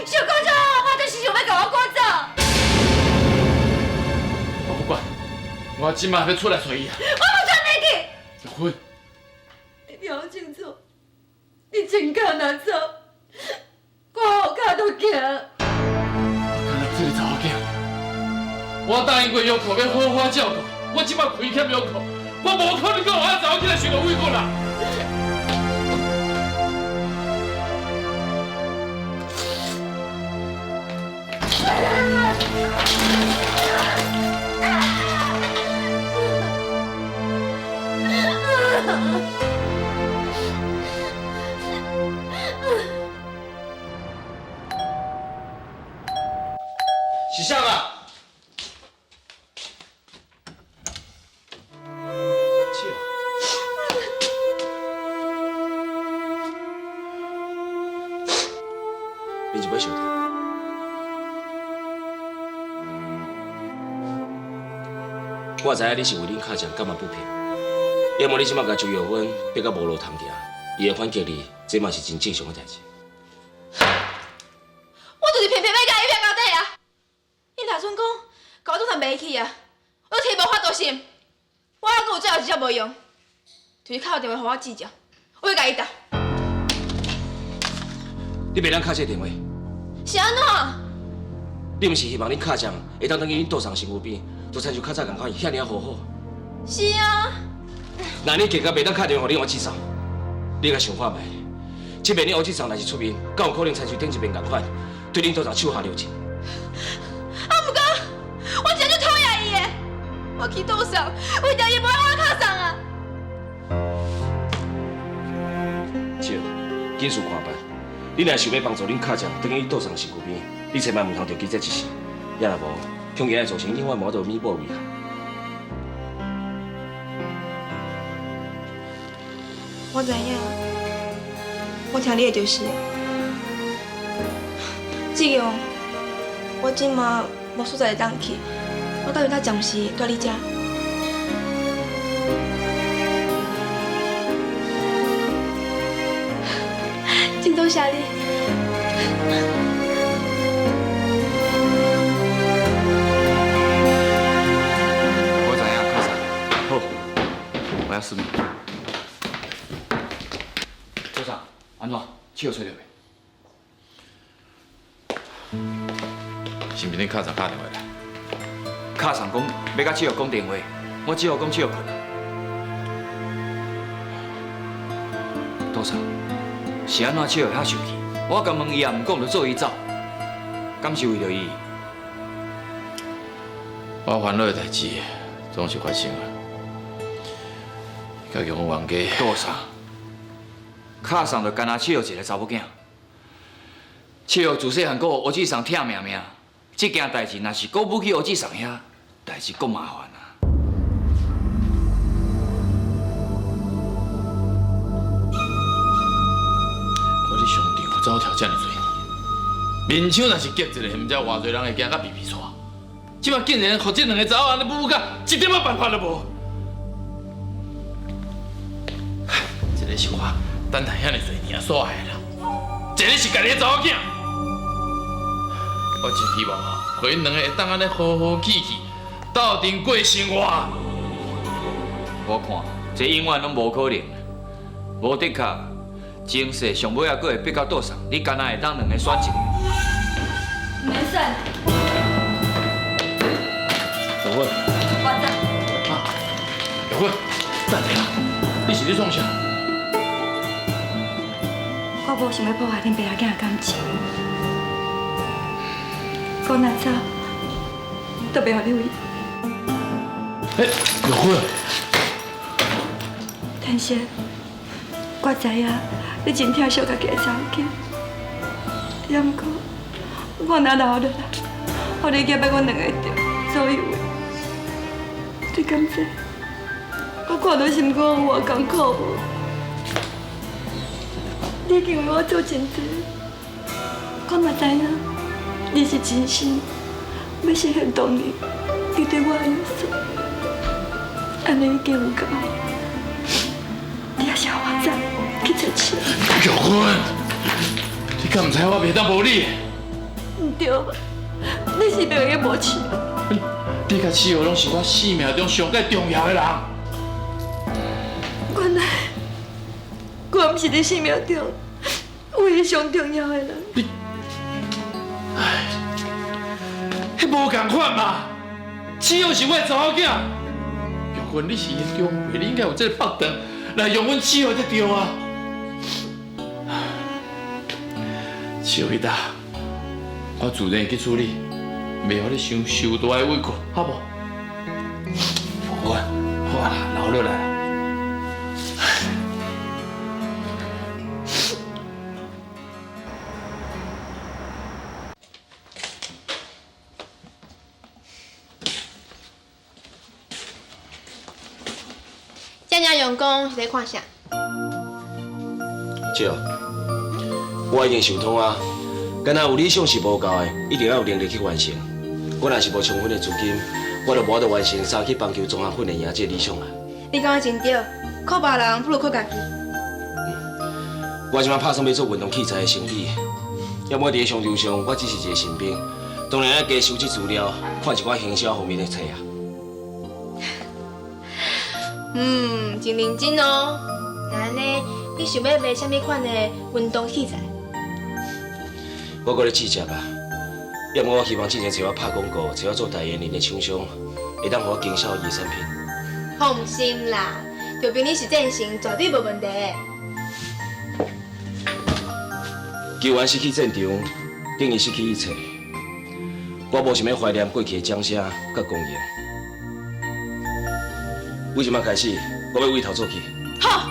想讲这话，就是想欲共我赶走。我不管，我这马欲出来揣伊啊！我无准你去。玉芬，你听好清楚，你穿脚若走，我予跤都行。敢若这个查某囝，我答应过玉蔻欲好好照顾，我这马亏欠玉蔻，我无可能阁予彼查某囝来受到委屈啦。是啥啊？你就欲相听。我知影你是为恁敲匠感觉不平，要么你这马共周玉芬逼到无路通行，伊会反击你，这嘛是真正常的代志。我就是偏偏欲共伊拼到底啊！你若准讲，共我总算袂去啊，我提无法度心，我犹阁有最后一招无用，就是敲电话予我志强，我欲共伊斗。你袂当敲这个电话。是按怎？你毋是希望恁敲匠会当转去恁桌上身躯边，就亲像较早仝款，遐尔仔和好？是啊。那你结果袂当敲电话予恁王志松，你共想看觅？这边恁王志松若是出面，敢有可能亲像顶一遍仝款，对恁桌上手下留情？啊，毋过我真足讨厌伊的，我去桌上，为著伊无爱我敲送啊。笑，紧事看办。你若想欲帮助恁敲匠转去桌上身躯边，你千万毋通著急这一时，也若无，恐惊会造成永远无法度弥补的遗憾。我知影，我听你的就是。志强，我这马无所在会当去，我到阵暂时蹛你遮。真多谢你。我知影，卡桑。好，我要私密。组长，按怎？七号揣著未？是毋是恁卡桑敲电话来？卡桑讲欲佮七号讲电话，我只好讲七号睏啊。组长，是按怎七号遐生气？我共问伊也毋讲，就做伊走，敢是为著伊？我烦恼的代志总是发生啊。家己讲冤家。杜啥？卡桑就干焦七号一个查某囝。七号自细汉阁予吴志松疼命命，这件代志若是阁舞去吴志松遐，代志阁麻烦啊。我伫商场走跳遮尔济年，面相若是夹一个，毋知偌济人会惊甲皮皮掣。这马竟然予这两个查某按呢舞甲一点仔办法都无。一个是我等待遐尔济年所爱的人，一个是家己的查某囝。我真希望啊，予𪜶两个会当按呢和和气气，鬥陣過生活。我看這永遠攏無可能。無的確，前世上尾仔閣會逼到倒送，你敢若會當兩个選一個？毋免選。玉芬，我知。啊，玉芬，等下啦，你是咧創啥？我無想欲破壞恁爸仔囝的感情，我若走，都袂予你为。欸，玉芬。天生，我知影你真疼惜家己的查某囝，也毋过我若留落來，予你夾欲阮兩个做以為，你敢知？我看到心肝有偌艱苦無？你已經為我做真濟，我嘛知影你是真心欲實現當年你對我的意思，按呢已經有夠。你猶是予我走去揣錢。玉芬，你敢毋知我袂當無你？毋對吧？你是袂用無錢。你佮志豪攏是我生命中上蓋重要的人。原來我毋是你生命中唯一上重要的人。你，唉，彼無仝款嘛？志豪是我的查某囝。玉芬，你是伊的長輩，你應該有這個腹腸來讓阮志豪才對啊。志豪彼搭，我自然會去處理，袂予你傷受大的委屈，好無？好啊，好啊，留落來。遮爾用功是咧看啥？姐，我已經想通啊，敢若有理想是無夠的，一定要有能力去完成。我若是無充分的資金，我就無法度完成三去棒球綜合訓練營這個理想啊。你講得真對，靠別人不如靠家己。我這擺拍算欲做運動器材的生意，猶過佇咧商場上，我只是一個新兵，當然愛加收集資料，看一寡行銷方面的冊啊。嗯，真認真哦。那按呢，你想欲賣啥物款的運動器材？我閣咧試食吧。猶毋過我希望之前揣我拍廣告、揣我做代言人的廠商，會當予我經銷伊的產品。放心啦，就憑你是戰神，絕對無問題。球員失去戰場，等於失去一切。我無想欲懷念過去的掌聲佮光榮。為這擺開始，我欲為頭做起。好，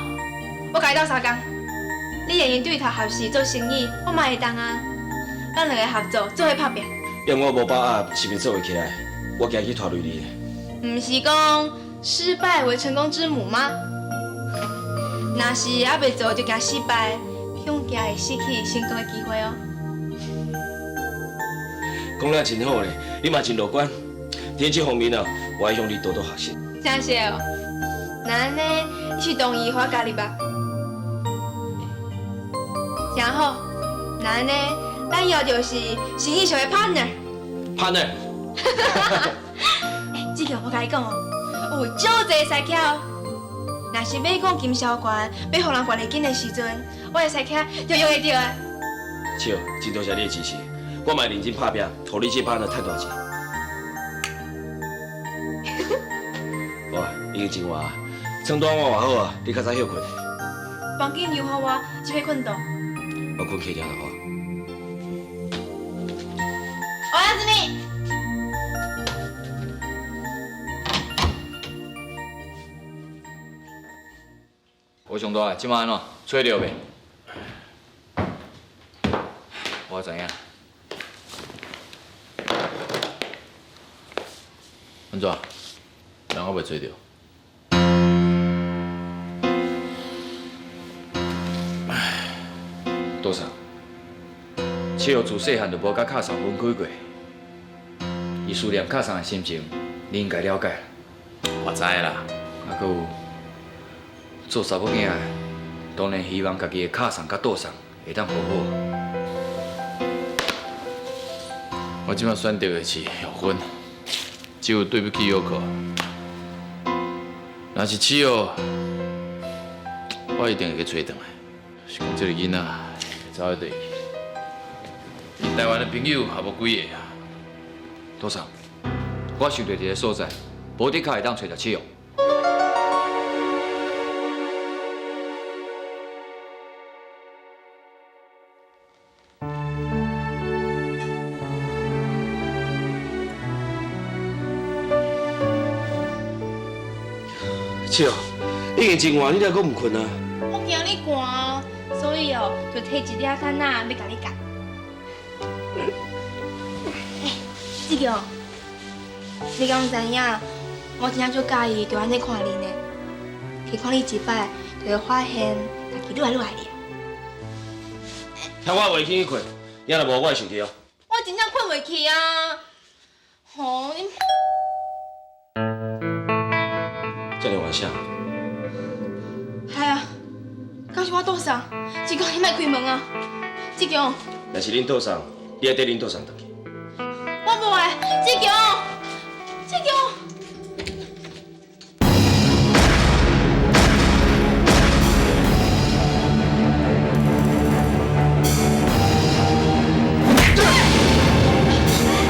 我共你鬥相共。你願意對頭合時做生意，我嘛會當啊。咱兩個合作，做伙拍拚。猶毋過我無把握，是毋是做會起來？我驚去拖累你。毋是講失敗為成功之母嗎？若是猶未做就驚失敗，恐驚會失去成功的機會哦。講得真好咧，你嘛真樂觀。佇這方面啊，我會向你多多學習。真是哦，那按呢，你是同意予我加入吧？真好，那按呢，咱以後就是生意上的 partner。 partner。欸，志強，我共你講哦，有足濟師客哦。若是欲講金銷權，欲予人管得緊的時陣，我的師客就用會著的。笑，真多謝你的支持，我嘛會認真拍拚，予你這 partner 趁大錢。哇，已經真晚，床單我換好啊，你較早歇睏。房間留予我，這欲睏倒。我睏客廳就好。我要子你。我上大，這擺按怎？揣著未？我知影。按怎？人猶未揣著。多少？七號自細漢就無佮卡嫂分開過，伊思念卡嫂的心情，你應該了解。我知啦。啊，閣有做查某囝的，當然希望家己的卡嫂佮倒送會當和好。我這擺選擇的是玉芬，只有对不起约克。若是七号，我一定会去揣转来。是讲这个囡仔会走佗去？伊台湾的朋友也无几个啊。杜桑，我想著一个所在，无的确会当揣著七号。七号，已经真晚，你哪阁毋睏啊？我惊你寒，所以哦，就提一领毯仔欲共你盖。欸，志强，你敢知影？我真正足佮意就按呢看你呢，去看你一摆，就会发现家己愈来愈爱你。听我话，去睏，你若无，我会生气哦。我真正睏袂去啊！吼，你。遮尔晚啥？系啊，敢是我倒送？志强，你莫开门啊！志强。若是恁倒送，你爱缀恁倒送转去。我无爱，志强，志强。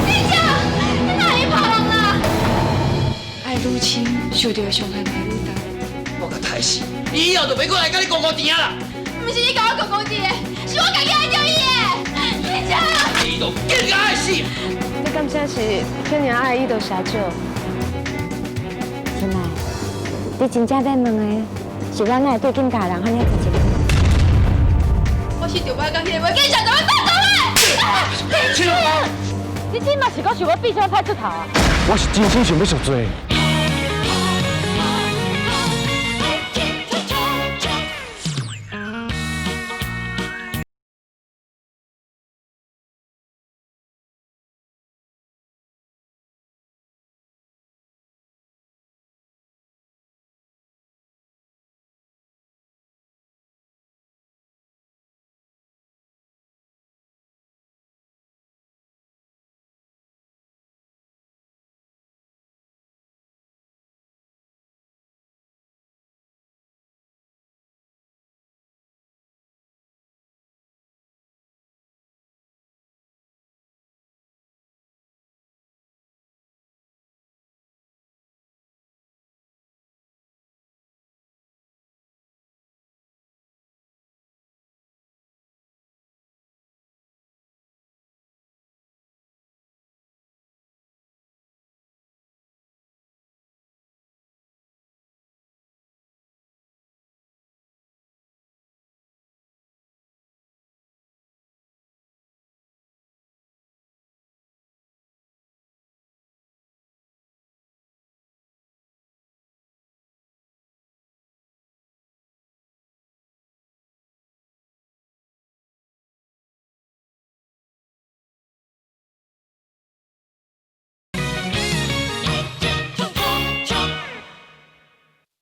志强，你哪会拍人啊？爱愈深，受著的伤害嘛愈大。我共刣死，伊以后就袂阁来佮你顾顾甜啊啦！毋是你共我顾顾甜的，是我家己爱著伊的。志强，伊就更加爱死。你敢真是遐尔爱伊就下手？亲爱，你真正欲问的是咱哪会对金家人遐尔亲切？我是著爱佮彼个袂见上就欲放走的。你这嘛是阁想欲变啥歹出头啊？我是真心想欲赎罪。